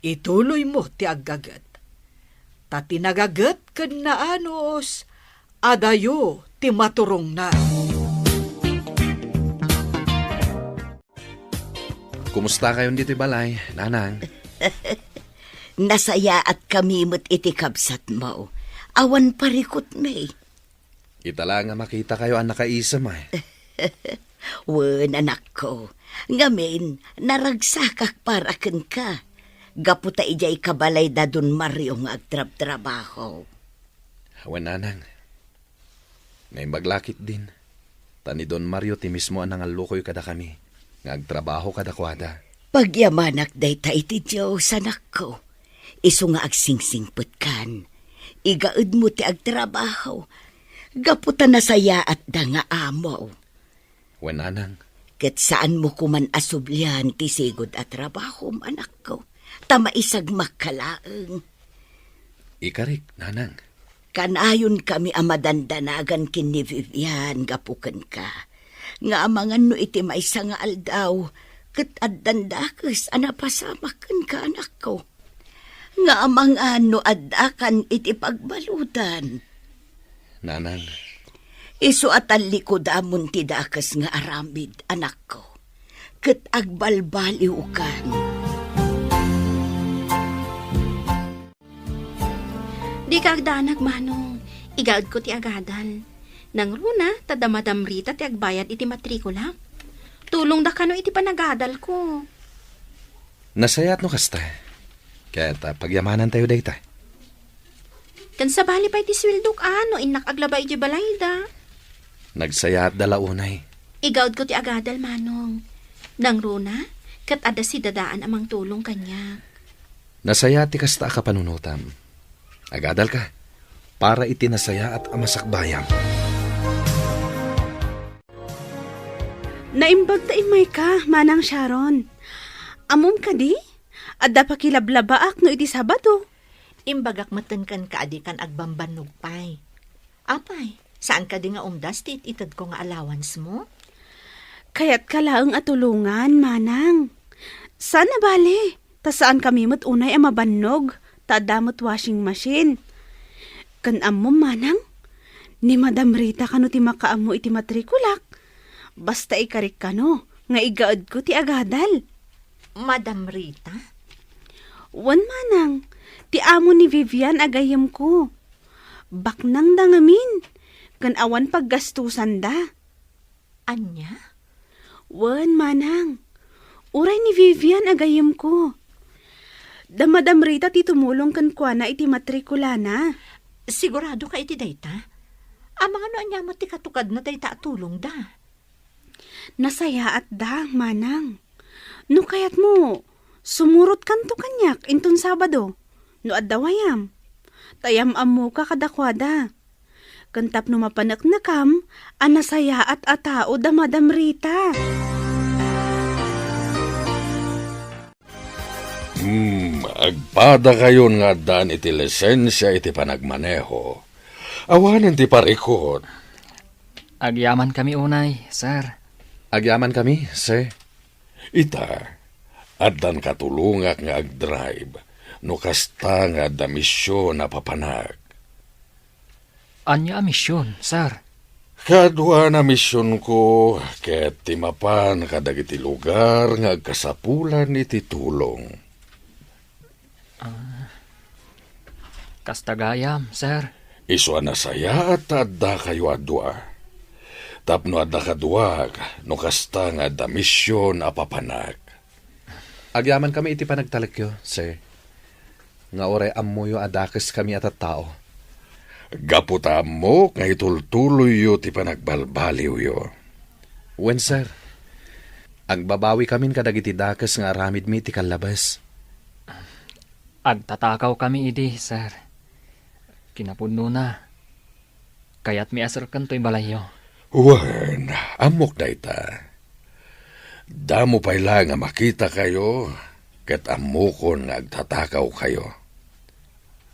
Ituloymo ti aggaget. Ta ti nagaget ken naanus, adayo ti maturongna. Kumustakayon ditoy balay, nanang? Nasayaatkami met iti kabsatmo. Awan parikutmi. Ita la nga makitakayo a nakaisem, ay. Wen, anakko. Ngamin, naragsakak para kenka. Gapu ta idiay kabalay da Don Mario nga agtrabtrabaho. Wen, nanang. Naimbag la ketdin, ta ni Don Mario ti mismo a nangallukoy kadakami nga agtrabaho kadakuada. Pagyamanak dayta iti Dios, anakko. Isu nga agsingsingpetkan. Igaedmo ti agtrabaho. Gapu ta nasayaatda nga amo. Wen, nanang. Ket saanmo koman a sublian ti sigud a trabahom, anakko, ta maisagmakka laeng. Ikarik, nanang. Kanayonkami a madandanagan ken ni Vivian gapu kenka, nga amangan no iti maysa nga aldaw, ket addan dakes a napasamak kenka, anakko. Nga amangan no addakan iti pagbaludan. Nanang. Isu a tallikudamon ti dakes nga aramid, anakko, ket agbalbaliwkan. Dika agdanag, Manong. Igaedko ti agadal. Nangruna, ta damadamrita ti agbayad iti matrikula. Tulongda kano iti panagadalko. Nasayaat no kasta. Ket, ah, pagyamanantayo dayta. Ken sabali pay ti sueldok, a, no innak aglaba idiay balayda. Nagsayaatda la unay. Igaudko ti agadal, Manong. Nangruna, ket adda sidadaan a mangtulong kaniak. Nasayaat ti kasta a kapanunotam. Agadalka para iti nasayaat a masakbayam. Naimbag ta immayka, Manang Sharon. Ammom kadi? Adda pakilablabaak no iti Sabado. Imbagak metten kenka a dikan agbambannog pay. Apay, saan kadi nga umdas ti it-itedko nga allowance mo? Kayatka laeng a tulongan, Manang. Saan a bale, ta saankami met unay a mabannog, ta adda met washing machine. Ken ammom, Manang, ni Madam Rita kano ti makaammo iti matrikulak. Basta ikarik kano nga igaedko ti agadal. Madam Rita? Wen, Manang, ti amo ni Vivian a gayyemko. Baknangda ngamin, ken awan paggastusanda. Ania? Wen, Manang. Uray ni Vivian a gayyemko. Da Madam Rita ti tumulong kenkuana iti matrikulana. Sigurado ka iti dayta? Amangan no ania met ti katukadna dayta a tulongda? Nasayaatda, Manang. No kayatmo, sumurotkanto kaniak inton Sabado, no adda wayam. Ta yam-ammoka kadakuada. Ken tapno mapaneknekam a nasayaat a tao da Madam Rita. Hmm, agpadakayon nga addaan iti lisensia iti panagmaneho. Awanen ti parikut. Agyamankami unay, sir. Agyamankami, sir. Ita, addan katulongak nga agdrive, no kasta nga adda mision a papanak. Ania a mision, sir? Kaduan a misionko ket ti mapan kadagiti lugar nga agkasapulan iti tulong. Ah, kasta gayam, sir. Isu a nasayaat ta addakayo a dua. Tapno adda kaduak, no kasta nga adda mision a papanak. Agyamankami iti panagtalekyo, sir, nga uray ammoyo a dakeskami a tattao. Gapu ta ammok nga itultuloyyo ti panagbalbaliwyo. Wen, sir. Agbabawikamin kadagiti dakes nga aramidmi iti kallabes. Agtatakawkami idi, sir. Kinapudnona, kayatmi a serken toy balayyo. Wen, ammok dayta. Damo pay la nga makitakayo, ket ammokon nga agtatakawkayo.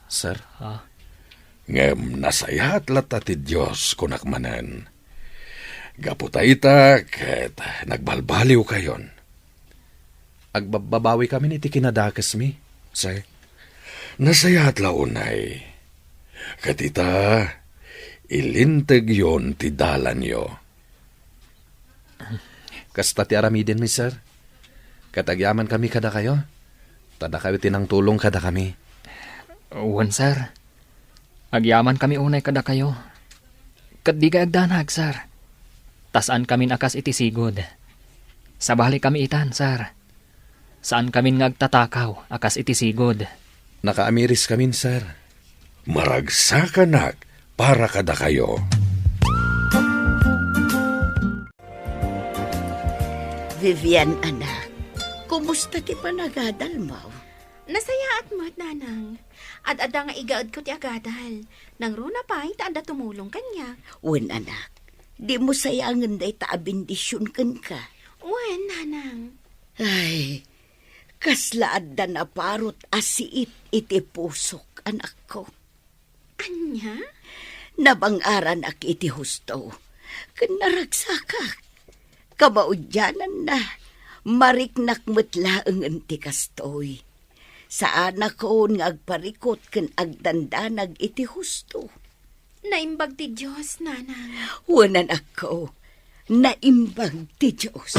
Sir? Ha? Ngem nasayaat latta ti Dios, kunak manen. Gapu ta ita, ket nagbalbaliwkayon. Agbababawikamin iti kinadakesmi, sir. Nasayaat la unay. Ket ita, ilintegyon ti dalanyo. Kasta ti aramidenmi, sir. Ket agyamankami kadakayo. Ta dakayo ti nangtulong kadakami. Wen, sir. Agyamankami unay kadakayo. Ket dikay agdanag, sir. Ta saankamin a kas iti sigud. Sabalikami itan, sir. Saankamin nga agtatakaw a kas iti sigud. Nakaamiriskamin, sir. Maragsakanak para kadakayo. Vivian, anak, kumusta ti panagadalmo? Nasayaat met, Nanang. Ad-adda nga igaedko ti agadal. Nangruna pay ta adda tumulong kaniak. Wen, anak. Dimo sayangen dayta a bendision kenka. Wen, Nanang. Ay, kasla adda naparot a siit iti pusok, anakko. Ania? Nabang-aranak iti husto, ken naragsakak. Kamaudiananna, mariknak met laengen ti kastoy. Saanakon nga agparikut ken agdandanag iti husto. Naimbag ti Dios, Nanang. Wen, anakko, naimbag ti Dios.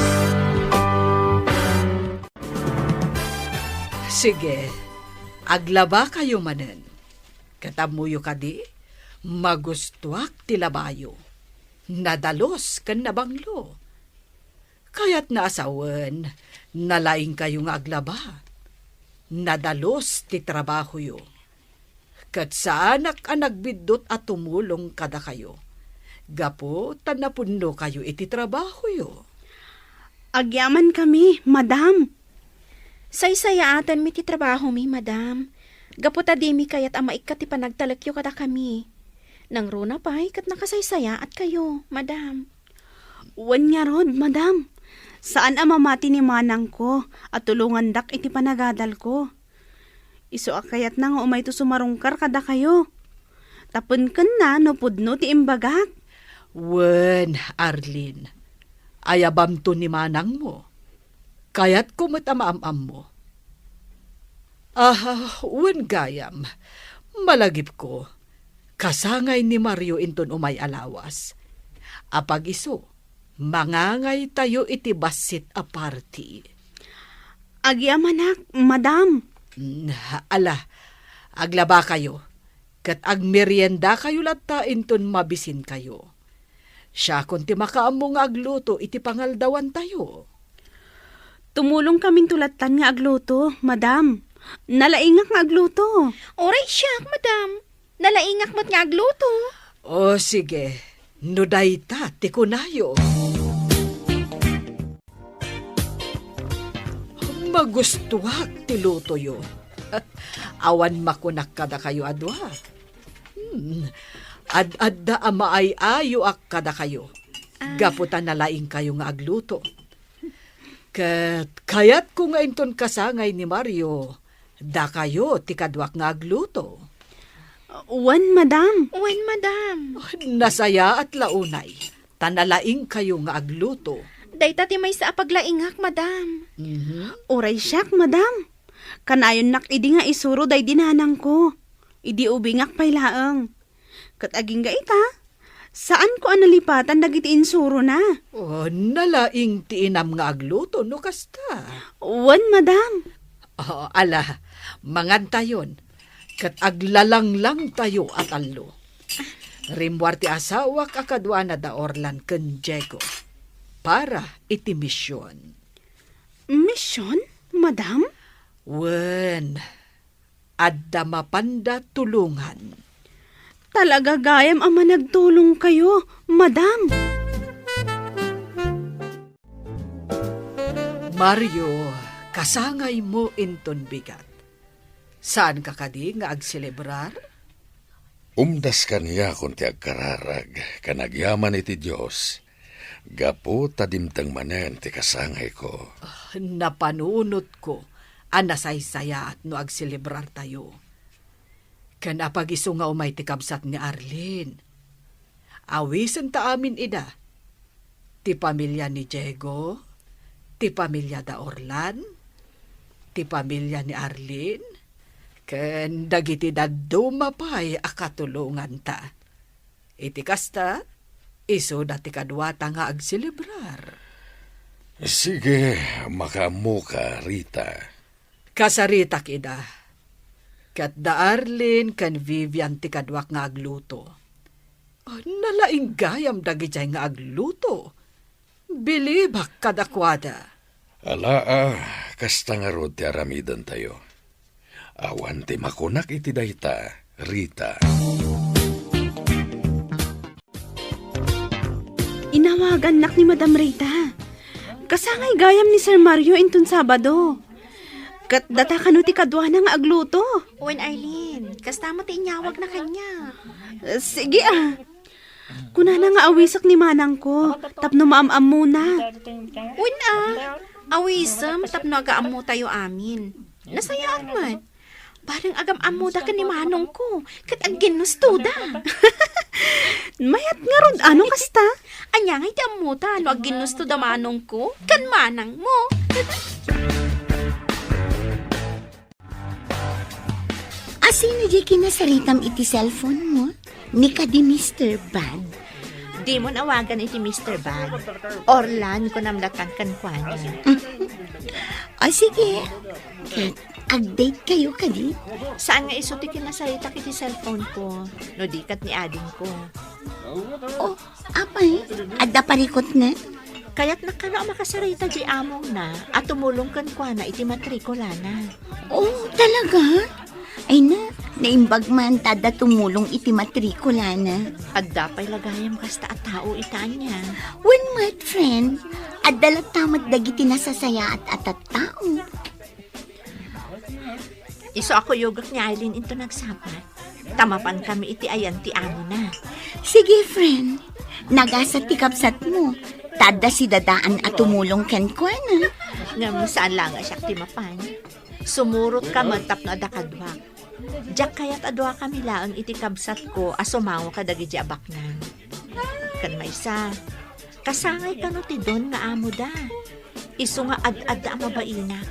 Sige, aglabakayo manen. Ket ammoyo kadi, magustoak ti labayo. Nadalus ken nabanglo. Kayatna a sawen, nalaingkayo nga aglaba. Nadalus ti trabahoyo. Ket saanak a nagbiddut a tumulong kadakayo, gapu ta napunnokayo iti trabahoyo. Agyamankami, madam. Saysayaatenmi ti trabahomi, madam. Gapu ta dimi kayat a maikkat ti panagtalekyo kadakami. Nangruna pay ket nakasaysayaatkayo, madam. Wen ngarud, madam. Saan a mamati ni manangko a tulongandak iti panagadalko. Isu a kayatna nga umayto sumarungkar kadakayo. Tapno kenna no pudno ti imbagak. Wen, Arlene, ayabamto ni manangmo. Kayatko met a maam-ammo. Ah, wen gayam, malagipko, kasangay ni Mario inton umay a lawas. Apag isu, mangangaytayo iti bassit a party. Agyamanak, madam. Mm, ala, aglabakayo, ket agmeriendakayo latta inton mabisinkayo. Siakon ti makaammo nga agluto iti pangaldawantayo. Tumulongkaminto lattan nga agluto, madam. Nalaingak nga agluto. Uray siak, madam. Nalaingak met nga agluto. O, sige. No dayta ti kunayo. Magustuak ti lutoyo. Awan makunak kadakayo a dua. Hmm. Ad-adda a maay-ayoak kadakayo. Ah. Gapu ta nalaingkayo nga agluto. Ket kayatko nga inton kasangay ni Mario, dakayo ti kaduak nga agluto. Wen, madam. Wen, madam. Nasayaat la unay, ta nalaingkayo nga agluto. Dayta ti maysa a paglaingak, madam. Mhm. Uray siak, madam. Kanayonnak idi nga isuro daydi nanangko. Idi ubingak pay laeng. Ket agingga ita, saanko a nalipatan dagiti insurona. Oh, nalaing ti inam nga agluto no kasta. Wen, madam. Oh, ala, mangantayon, ket aglalanglangtayo a tallo. Rimmuar ti asawak a kaduana da Orlan ken Diego para iti mision. Mision, madam? Wen, adda mapanda tulongan. Talaga gayam a managtulongkayo, madam. Mario, kasangaymo inton bigat. Saanka kadi nga agselebrar? Umdas kaniakon ti agkararag ken agyaman iti Dios, gapu ta dimteng manen ti kasangayko. Ah, napanunotko a nasaysayaat no agselebrartayo. Ken apag isu nga umay ti kabsat ni Arlene. Awisenta amin ida. Ti pamilia ni Diego, ti pamilia da Orlan, ti pamilia ni Arlene, ken dagiti dadduma pay a katulonganta. Iti kasta, isuda ti kaduata nga agselebrar. Sige, makaammoka, Rita. Kasaritak ida. Ket da Arlene ken Vivian ti kaduak nga agluto. Ah, nalaing gayam dagijay nga agluto. Bilibak kadakuada. Alaa, kasta ngarud ti aramidentayo. Awan ti makunak iti dayta, Rita. Inawagannak ni Madam Rita. Kasangay gayam ni Sir Mario inton Sabado. Ket data kano ti kaduana nga agluto? Wen, Arlene, kasta met ti inyawagna kaniak. Sige, ah. Kunana nga awisek ni manangko tapno maam-ammona. Wen, ah. Awisem tapno agaammotayo amin. Nasayaat met. Bareng agam-ammoda ken ni manongko, ket agginnustoda. Mayat ngarud, ano kasta? Ania ngay ti ammota no agginnustoda manongko ken manangmo? Asino diay kinasaritam iti cellphone mo? Ni kadi Mister Bag? Dimon awagan iti Mister Bag. Orlan, kunam latan kenkuana. O, sige. Ket, agdate kayo kadi? Saan nga isu ti kinasaritak iti cellphone ko, no di ket ni adingko. O, apay, adda parikutna? Kayatna kano a makasarita diay amongna a tumulong kenkuana iti matrikulana. Oh, talaga? Ay na, naimbag man ta adda tumulong iti matrikulana. Adda pay la gayam kasta a tao ita ania. Wen met, friend, adda latta met dagiti nasasayaat a tattao. Isu a kuyogek ni Eileen into nagsapa, ta mapankami iti ayan ti amona. Sige, friend. Nagasat ti kabsatmo. Ta adda sidadaan a tumulong kenkuana. Ngem saan la nga siak ti mapan. Sumurotka met tapno adda kaduak. Diak kayat a duakami laeng iti kabsatko a sumango kadagiti abaknang. Ken maysa, kasangay kano ti Don nga amoda. Isu nga ad-adda a mabainak.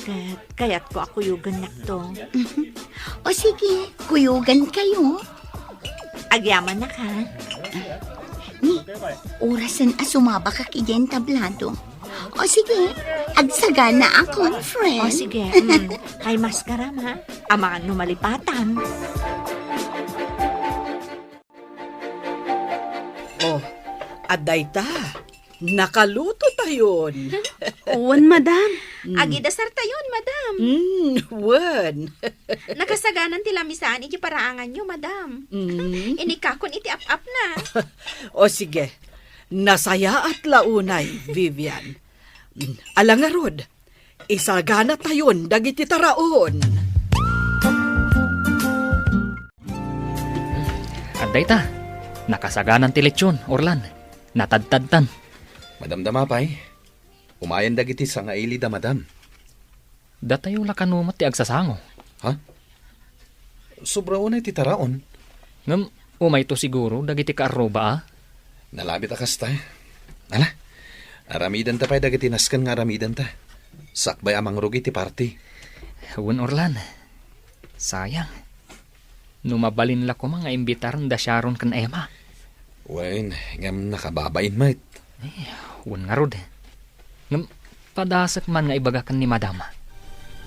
Ket kayatko a kuyogennakto. O sige, kuyogankayo. Agyamanak, ha? Ni, orasen a sumabakak idiay entablado. O sige, agsaganaakon, friend. O sige, mm, kay maskaram, ha? Amangan no malipatam. Oh, adda ita. Nakaluto tayon. Wen, madam. Mm. Agidasar tayon, madam. Mm, wen. Nakasaganan ti lamisaan iti paraanganyo, madam. Mm. Inikakon iti ap-apna. O sige, nasayaat la unay, Vivian. Mm, ala ngarud, isagana tayon dagiti taraon. Adda ita, nakasaganan ti lechon, Orlan. Natadtadtan. Madamdama pay. Umayen dagiti sangailida, madam. Datayo la kano met ti agsasango. Ha? Sobra unay ti taraon. Ngem umayto siguro dagiti kaarruba, a? Nalabit a kasta. Ala, aramidenta pay dagiti nasken nga aramidenta. Sakbay a mangrugi ti party. Wen, Orlan. Sayang. No mabalin la koma nga imbitaren da Sharon ken Emma. Wen, ngem nakababain met. Eh, wen ngarud. Ngem padasek man nga ibaga ken ni Madam.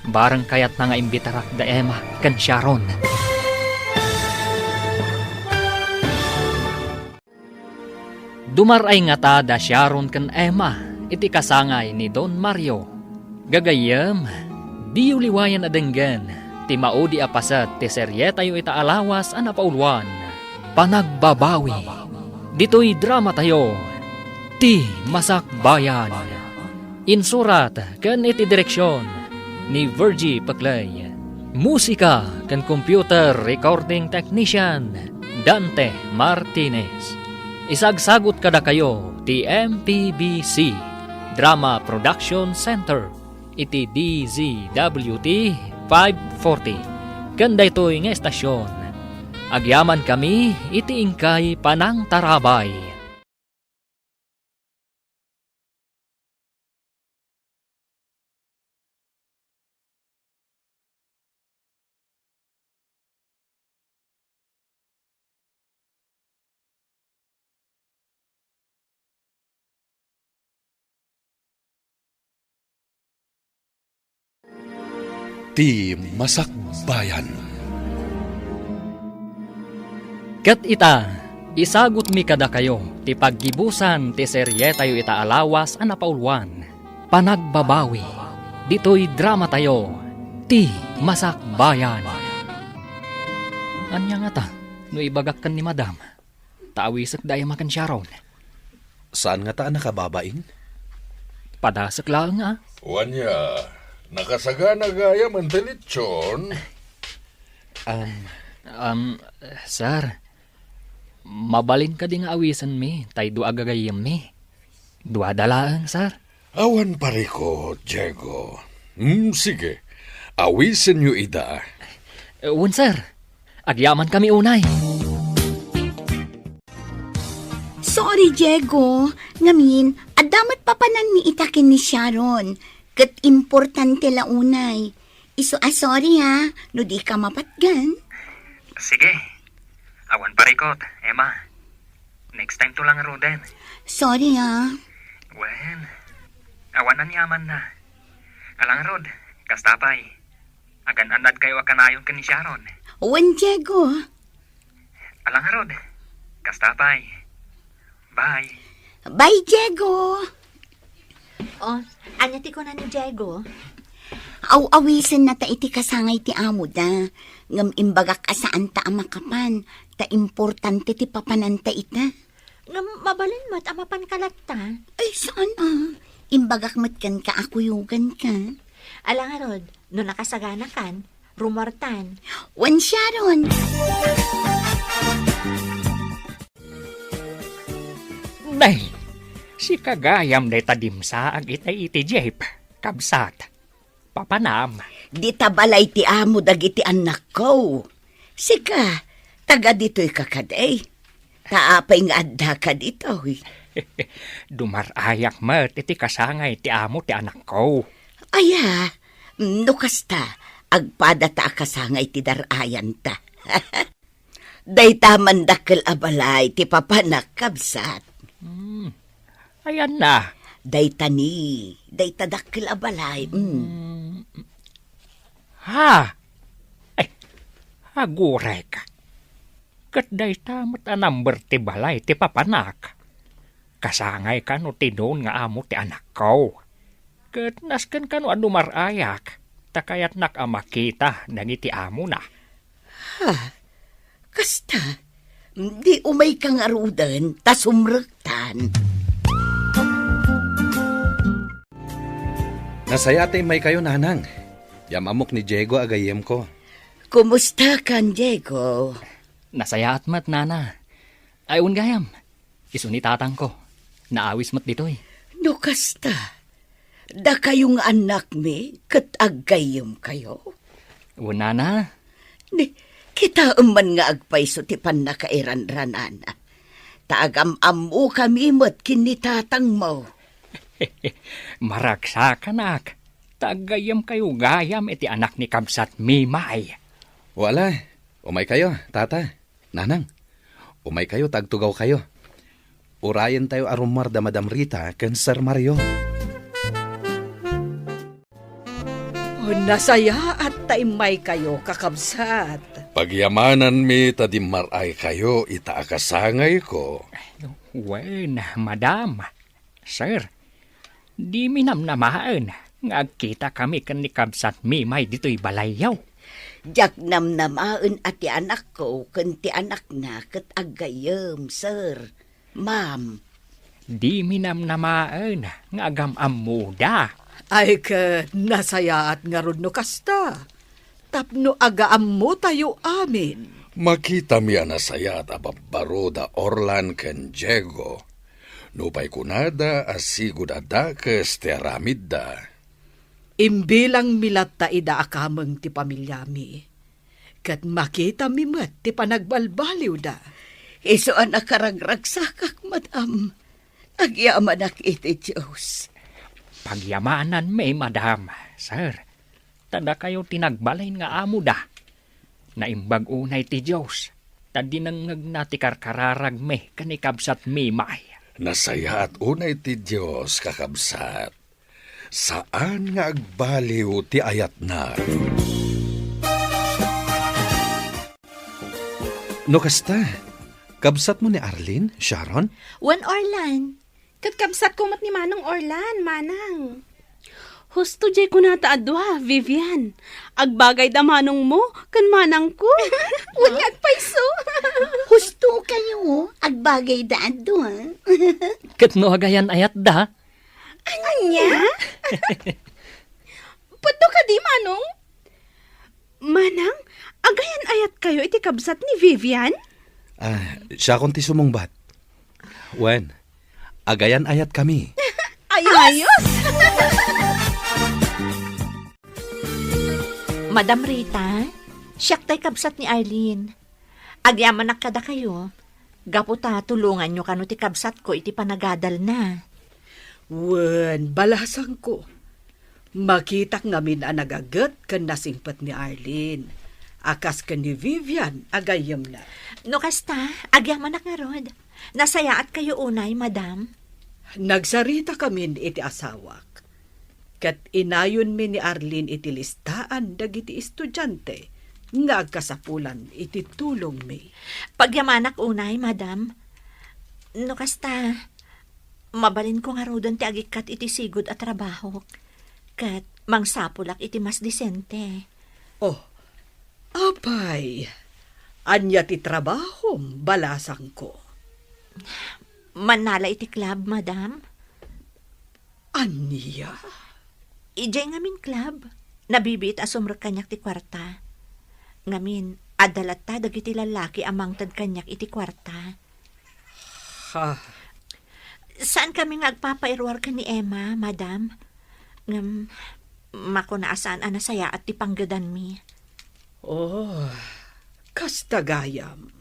Bareng kayatna nga imbitarak da Emma ken Sharon. Dumar-ay ngata da Sharon ken Emma iti kasangay ni Don Mario. Gagayyem, diyo liwayan a denggen ti maudi a paset ti serietayo ita a lawas a napauluan, Panagbabawi. Ditoy dramatayo, Ti Masakbayan. Insurat ken iti direksion ni Virgie Peclay. Musika ken computer recording technician, Dante Martinez. Isagsagut kadakayo ti M P B C Drama Production Center iti D Z W T five forty. Ken daytoy nga estasion, agyamankami iti inkay panangtarabay. Ti Masakbayan. Ket ita, isagutmi kadakayo ti paggibusan ti serietayo ita a lawas a napauluan, Panagbabawi, ditoy dramatayo, Ti Masakbayan. Ania ngata no ibagak ken ni Madam? Ta awisek da Emma ken Sharon. Saan ngata a nakababain? Padasek laeng, a. Wen, nakasagana gayam ti lechon. Um, Um, sir, mabalin kadi nga awisenmi tay dua a gagayyemmi? Duada laeng, sir. Awan parikut, Diego. Hmm, sige. Awisenyo ida. Eh, wen, sir. Agyamankami unay. Sorry, Diego. Ngamin, adda met papananmi ita ken ni Sharon. Ket importante la unay. Isu a sorry, ha, no dika mapatgan. Sige. Awan parikut, Emma. Next time to lang ruden. Sorry, ha. Wen, awan aniamanna. Ala ngarud, kasta pay. Agan-annadkayo a kanayon ken ni Sharon. Wen, Diego. Ala ngarud, kasta pay. Bye. Bye, Diego. Oh, ania ti kuna ni Diego? Aw-awisenna ta iti kasangay ti amoda. Ngem imbagak a saanta a makapan, ta importante ti papananta ita. Ngem mabalin met a mapanka latta. Ay, saan a? Imbagak met kenka a kuyoganka. Ala ngarud, no nakasaganakan, rumuartan. Wen, Sharon. Nay, sika gayam dayta dimsaag itay iti jeep, kabsat. Papanam. Dita balay ti amo dagiti annakko. Sika, taga ditoyka kadi? Ta apay nga addaka ditoy? Dumar-ayak met iti kasangay ti amo ti anakko. Aya, no kasta, agpadata a kasangay ti dar-ayanta. Dayta man dakkel a balay ti papanak, kabsat. Hmm. Ayanna. Dayta ni, dayta dakkel a balay. Mm. Hmm. Ha? Ay, agurek. Ket dayta met a number ti balay ti papanak. Kasangay kano ti don nga amo ti anakko. Ket nasken kano a dumar-ayak, ta kayatnak a makita dagiti amona. Ha? Kasta, di umayka ngaruden ta sumrektan. Nasayaat ta immaykayo, Nanang. Yam-ammok ni Diego a gayyemko. Kumustakan, Diego? Nasayaat met, Nana. Ay, wen gayam. Isu ni tatangko. Naawis met ditoy. No kasta, dakayo nga annakmi ket aggayyemkayo? Wen, Nana. Ni, kitaem man nga agpayso ti pannakairanranana. Ta agam-ammokami met ken ni tatangmo. Maragsakanak. Ta aggayyemkayo gayam iti anak ni Kabsat Mimay. Wala, umaykayo, Tata. Nanang, umaykayo ta agtugawkayo. Urayentayo a rummuar da Madam Rita ken Sir Mario. Oh, nasayaat ta immaykayo, kakabsat. Pagyamananmi ta dimmar-aykayo ita a kasangayko. Wen, madam. Sir, dimi namnamaen nga agkitakami ken ni Kabsat Mimay ditoy balayyo. Diak namnamaen a ti anakko ken ti anakna ket aggayyem, sir, ma'am. Dimi namnamaen nga agam-ammoda. Ay ket nasayaat ngarud no kasta. Tapno agaammotayo amin. Makitami a nasayaat a babbaro da Orlan ken Diego. Nupay kunada a sigud a dakes ti aramidda. Imbilangmi latta ida a kameng ti pamiliami. Ket makitami met ti panagbalbaliwda. Isu a nakaragragsakak, madam. Agyamanak iti Dios. Pagyamananmi, madam, sir. Ta dakayo ti nagbalin nga amoda. Naimbag unay ti Dios, ta dinengngegna ti karkararagmi ken ni Kabsat Mimay. Nasayaat unay ti Dios, kakabsat. Saan nga agbaliw ti ayatna. No kasta, kabsatmo ni Arlene, Sharon? Wen, Orlan. Ket kabsatko met ni Manong Orlan, Manang. Husto diay kunata a dua, Vivian. Agbagayda manongmo ken manangko. Wen nga agpayso. Husto kayo, agbagayda a dua. Ket no agayan-ayatda? Ania? Pudno kadi, Manong? Manang, agayan-ayatkayo iti kabsat ni Vivian? Ah, siakon ti sumungbat. Wen, agayan-ayatkami. Ayos! Ayos! Madam Rita, siak tay kabsat ni Arlene. Agyamanak kadakayo, gapu ta tulonganyo kano ti kabsatko iti panagadalna. Wen, balasangko. Makitak ngamin a nagaget ken nasingpet ni Arlene, a kas ken ni Vivian a gayyemna. No kasta, agyamanak ngarud. Nasayaatkayo unay, madam. Nagsaritakamin iti asawak. Ket inayonmi ni Arlene iti listaan dagiti estudiante nga agkasapulan iti tulongmi. Pagyamanak unay, madam. No kasta, Mabalinko ngaruden ti agikkat iti sigud a trabahok, ket mangsapulak iti mas disente. Oh, apay, ania ti trabahom, balasangko? Mannala iti club, madam. Ania? Idiay ngamin club, nabibiit a sumrek kaniak ti kuarta. Ngamin, adda latta dagiti lallaki a mangted kaniak iti kuarta. Ha? Saan kami nga agpapairuar ken ni Emma, madam. Ngem, makuna a saan a nasayaat ti panggedanmi. Oh, kasta gayam.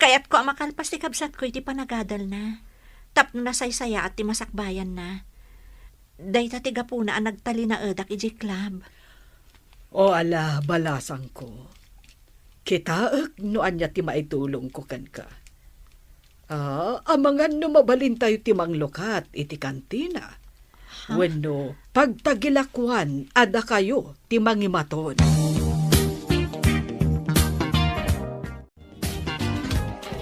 Kayatko a makalpas ti kabsatko iti panagadalna, tapno nasaysayaat ti masakbayanna. Dayta ti gapuna a nagtalinaedak idiay club. O ala, balasangko. Kitaek no ania ti maitulongko kenka. Ah, amangan no mabalintayo ti manglukat iti kantina. Ha? Wenno pagtagilakuan a dakayo ti mangimaton.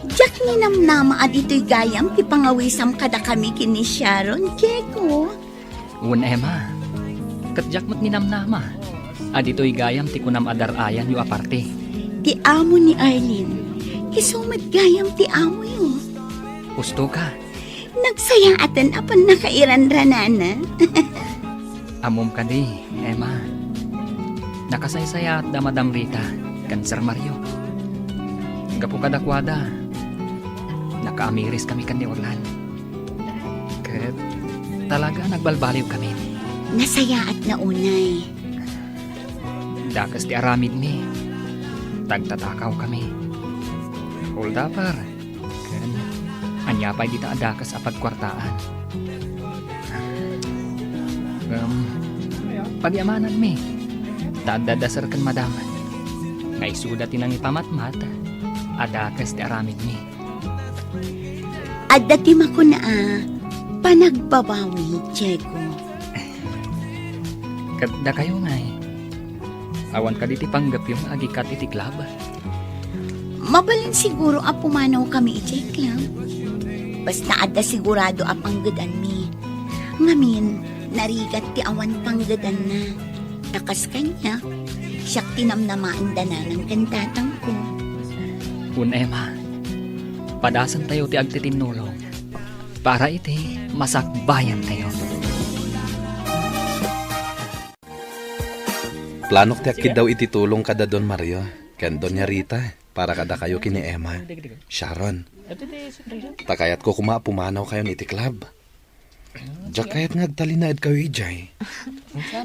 Diak ninamnama a ditoy gayam ti pangawisam kadakami ken ni Sharon, Diego. Wen, Emma. Ket diak met ninamnama a ditoy gayam ti kunam a dar-ayanyo a parte. Ti amo ni Arlene, isu met gayam ti amoyo. Husto ka. Nagsayaaten a pannakairanranana. Ammom kadi, Emma. Nakasaysayaat da Madam Rita ken Sir Mario. Gapu kadakuada, nakaamiris kami ken ni Orlan. Ket talaga nagbalbaliw kami. Nasayaat na unay. Dakes ti aramidmi. Tagtatakaw kami. Hold up, par. Ken ania pay dita a dakes a pagkuartaan? Ngem, pagyamananmi, ta adda da Sir ken Madam nga isuda ti nangipamatmat a dakes ti aramidmi. Adda ti makuna a panagbabawi, Diego. Ket dakayo ngay, awan kadi ti panggepyo nga agikkat iti club? Mabalin siguro a pumanawkami idiay club. Basta adda sigurado a panggedanmi. Ngamin, narigat ti awan panggedanna. Ta kas kaniak, siak ti namnamaen da nanang ken tatangko. Wen, Emma, padasentayo ti agtitinnulong para iti masakbayantayo. Planok ti agkiddaw iti tulong kada Don Mario ken Doña Rita para kadakayo ken ni Emma, Sharon. Ta kayatko koma a pumanawkayon iti club. Diak kayat nga agtalinaedkayo idiay.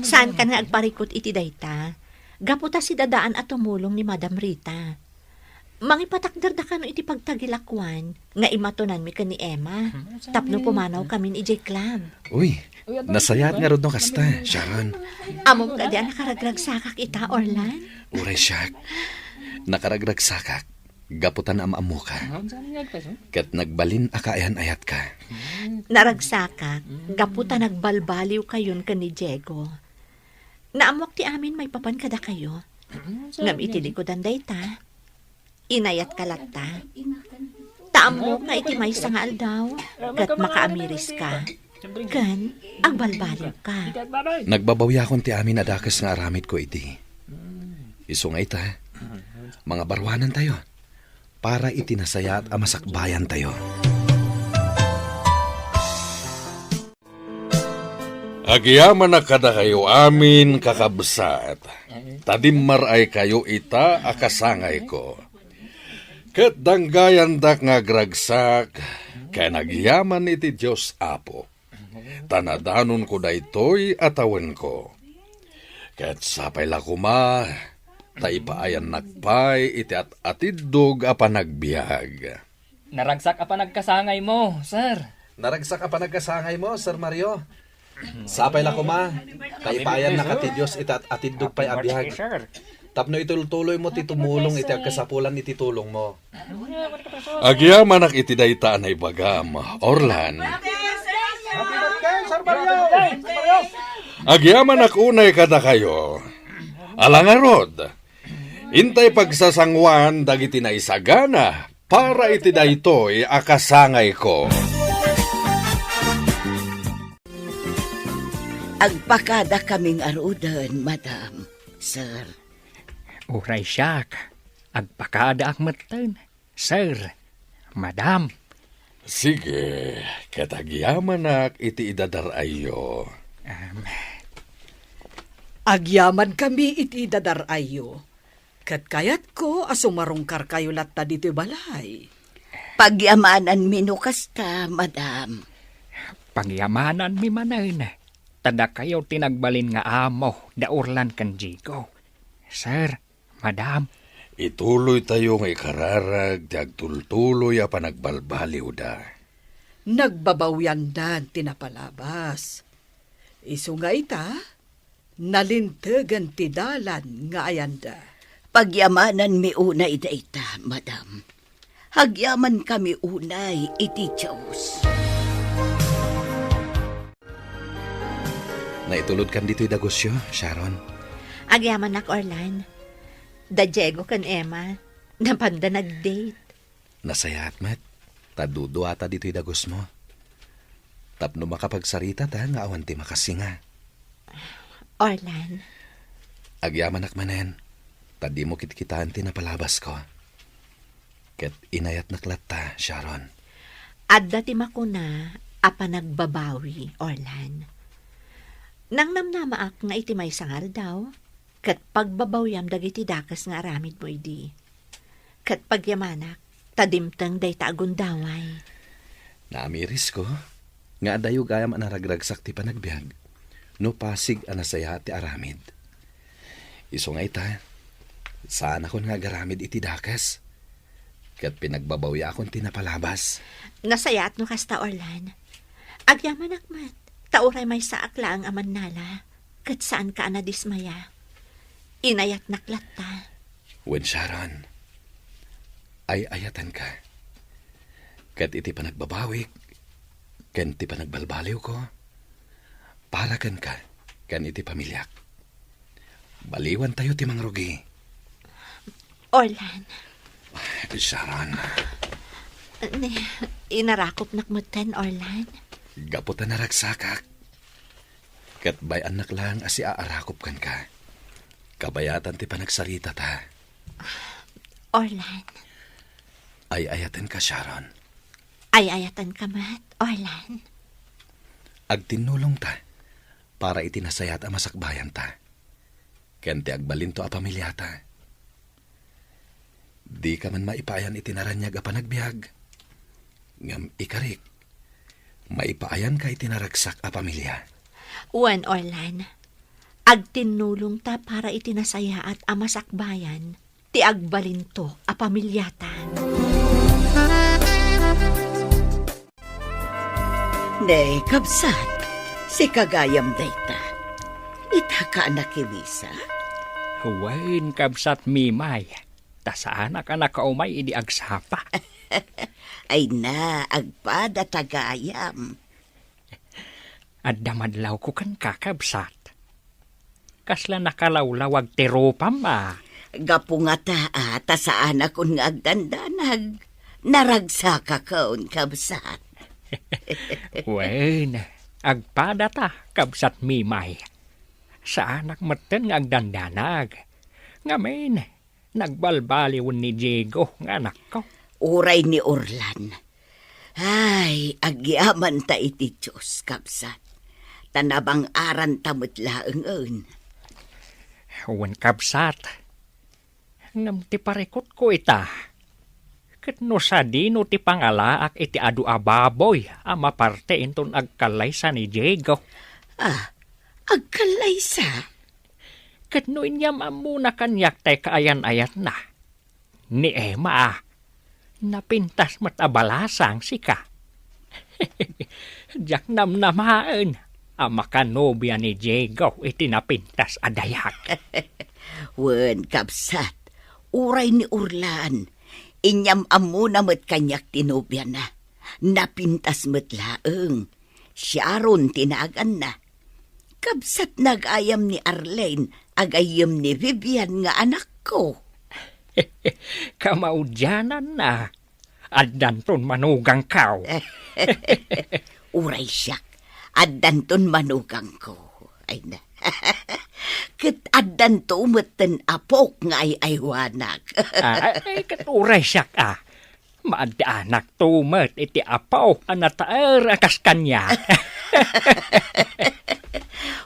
Saankan nga agparikut iti dayta? Gapu ta sidadaan a tumulong ni Madam Rita. Mangipatakderda kano iti pagtagilakuan nga imatonanmi ken ni Emma tapno pumanawkamin idiay club. Uy, nasayaat ngarud no kasta, Sharon. Ammom kadi a nakaragragsakak ita, Orlan? Uray siak. Nakaragragsakak gapu ta naam-ammoka. Ket nagbalin a kaayan-ayatka. Naragsakak gapu ta nagbalbaliwkayon ken ni Diego. Naammok ti amin maipapan kadakayo. Ngem iti likudan dayta, inayatka latta. Ta ammok nga iti maysa nga aldaw, ket makaamiriska, ken agbalbaliwka. Nagbabawiakon ti amin a dakes nga aramidko idi. Isu nga ita, mangabaruanantayo para iti nasayaat a masakbayantayo. Agyamanak kadakayo amin, kakabsat, ta dimmaraykayo ita a kasangayko. Ket danggayandak nga agragsak ken agyaman iti Dios Apo, ta nadanonko daytoy a tawenko. Ket sapay la koma, ta ipaayannak pay iti at-atiddog a panagbiag. Naragsak a panagkasangaymo, sir. Naragsak a panagkasangaymo, Sir Mario. Sapay la koma, ta ipaayannak ti Dios iti at-atiddog pay a biag. Tapno itultuloymo ti tumulong iti agkasapulan iti tulongmo. Agyamanak iti dayta a naibagam, Orlan. Agyamanak unay kadakayo. Ala ngarud, intay pagsasanguan dagiti naisagana para iti daytoy a kasangayko. Agpakadakami ngaruden, madam, sir. Uray siak, agpakadaak metten, sir, madam. Sige, ket agyamanak iti idadar-ayyo. Em. Agyamankami iti idadar-ayyo. Ket kayatko a sumarungkarkayo latta ditoy balay. Pagyamananmi no kasta, madam. Pagyamananmi manen, ta dakayo ti nagbalin nga amo da Orlan ken Diego. Sir, madam. Ituloytayo nga ikararag ti agtultuloy a panagbalbaliwda. Nagbabawiandan ti napalabas. Isu nga ita, nalintegen ti dalan nga ayanda. Pagyamananmi unay dayta, madam. Agyamankami unay iti Dios. Naitulodkan ditoy dagusyo, Sharon. Agyamanak, Orlan. Da Diego ken Emma, napanda nag-date. Nasayaat met, ta duduata ditoy dagusmo. Tapno makapagsaritata nga awan ti makasinga. Orlan. Agyamanak manen, ta dimo kitkitaen ti napalabasko. Ket inayatnak latta, Sharon. Adda ti makuna a panagbabawi, Orlan. Nangnamnamaak nga iti maysa nga aldaw, ket pagbabawiam dagiti dakes nga aramidmo idi. Ket pagyamanak, ta dimteng dayta a gundaway. Naamirisko nga adayo gayam a naragragsak ti panagbiag, no pasig a nasayaat ti aramid. Isu nga ita, saanakon nga agaramid iti dakes, ket pinagbabawiakon ti napalabas. Nasayaat no kasta, Orlan. Agyamanak met, ta uray maysaak laeng a mannala, ket saanka a nadismaya. Inayatnak latta. Wen, Sharon, ay-ayatenka. Ket iti panagbabawik, ken ti panagbalbaliwko, para kenka, ken iti pamiliak. Baliwantayo ti mangrugi. Orlan. Sharon. Ni, inarakopnak metten, Orlan. Gapu ta naragsakak. Ket bay-annak laeng a siaarakop kenka. Kabayatan ti panagsaritata. Orlan. Ay-ayatenka, Sharon. Ay-ayatenka met, Orlan. Agtinnulongta para iti nasayaat a masakbayanta, ken ti agbalinto a pamiliata. Dika man maipaayan iti naraniag a panagbiag, ngem ikarik, maipaayanka iti naragsak a pamilia. Wen, Orlan, agtinnulongta para iti nasayaat a masakbayan ti agbalinto a pamiliata. Ne, kabsat, sika gayam dayta. Itaka a nakiwisa? Wen, kabsat Mimay, ta saanak a nakaumay idi agsapa. Ay na, agpadata gayam. Adda madlawko kenka, kabsat. Kasla nakalawlawag ti rupam a. Gapu ngata a ta saanakon nga agdandanag, naragsakakon, kabsat. Wen, agpadata, kabsat Mimay. Saanak metten nga agdandanag. Ngamin, nagbalbaliwen ni Diego nga anakko. Uray ni Orlan. Ay, agyamanta iti Dios, kabsat. Ta nabang-aranta met laengen. Wen, kabsat. Ngem ti parikutko ita, ket no sadino ti pangalaak iti adu a baboy a maparte inton agkallaysa ni Diego. Ah, agkallaysa? Ket no inyam-ammona kaniak tay kaayan-ayatna, ni Emma, napintas met a balasang sika. Diak namnamaen a makanobia ni Diego iti napintas a dayag. Wen, kabsat, uray ni Orlan, inyam-ammona met kaniak ti nobiana. Napintas met laeng. Sharon ti naganna. Kabsat nagayam ni Arlene a gayyem ni Vivian nga anakko. Kamaudiananna, addanton manugangko. Uray siak, addanton manugangko. Wen. Ket addanto met ten apok nga ay-aywanak. Ah, ay, ket uray siak, ah. Maaddaanak to met iti apo a nataer a kas kaniak.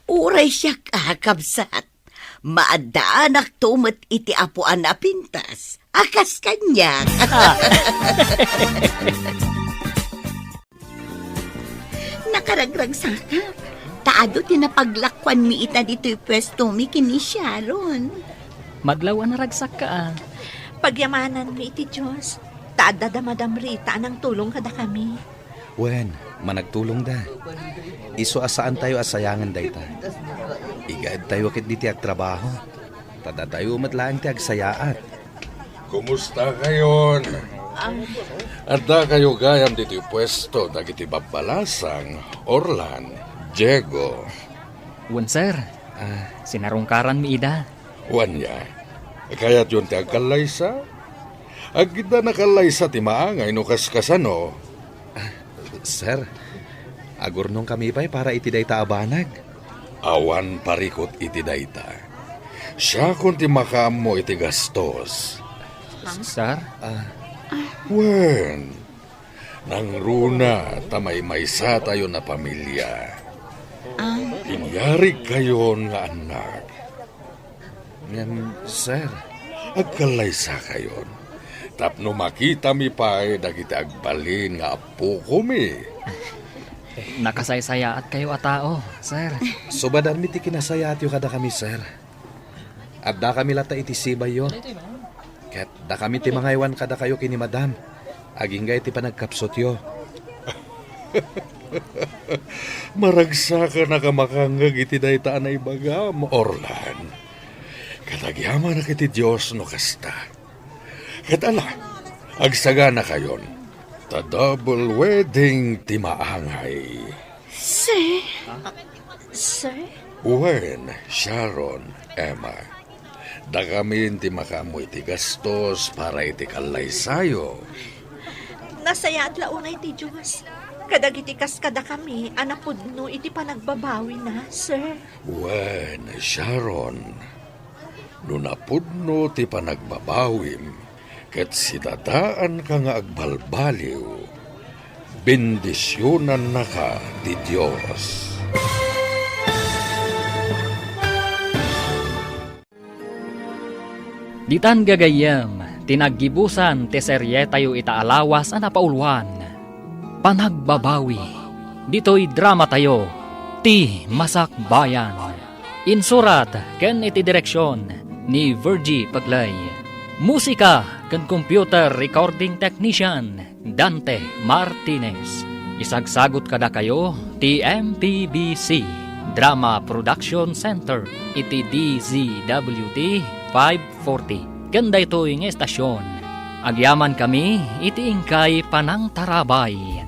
Uray siak, ah, kabsat. Maaddaanak to met iti apo a napintas a kas kaniak. Ah. Nakaragragsakak. Ta adu ti napaglakuanmi ita ditoy puestomi ken ni Sharon. Madlaw a naragsakka, ah. Pagyamananmi iti Dios, ta adda da Madam Rita a nangtulong kadakami. Wen, managtulongda. Isu a saantayo a sayangen dayta. Igaedtayo ketdi ti agtrabaho. Ta datayo met laeng ti agsayaat. Kumusta kayon? Ah. Adda kayo gayam ditoy puesto dagiti babbalasang, Orlan, Diego. Wen, sir. Ah. Sinarungkaranmi ida. Wen, ya. Kayatyon ti agkallaysa? Agkidda nakallaysa ti maangay no kaskasano. Sir, agurnongkami pay para iti dayta a banag. Awan parikut iti dayta. Siakon ti makaammo iti gastos. Sir? Ah. Wen, nangruna ta maymaysatayon a pamilia. Ah. Inyarigkayon nga annak. Ngem, sir, agkallaysakayon tapno makitami pay dagiti agbalin nga appokomi. Nakasaysayaatkayo a tao, sir. Subadanmi ti kinasayaatyo kadakami, sir. Addakami latta iti sibayyo. Ket dakami ti mangaywan kadakayo ken ni Madam, agingga iti panagkapsutyo. Maragsakan a makangngeg iti dayta a naibagam, Orlan. Ket agyamanak iti Dios no kasta. Ket ala, agsaganakayon, ta double wedding ti maangay. Sir? Sir? Wen, Sharon, Emma. Dakamin ti makaammo iti gastos para iti kallaysayo. Nasayaat la unay ti Dios kadagiti kas kadakami a napudno iti panagbabawina, sir. Wen, Sharon, no napudno ti panagbabawim ket sidadaanka nga agbalbaliw, bendisionannaka ti Dios. Ditan gagayyem ti naggibusan ti serietayo ita a lawas a napauluan, Panagbabawi, ditoy dramatayo, Ti Masakbayan. Insurat ken iti direksion ni Virgie Pegley. Musika ken computer recording technician, Dante Martinez. Isagsagut kadakayo ti M P B C Drama Production Center iti D Z W T five forty ken daytoy nga estasion. Agyamankami iti inkay panangtarabay.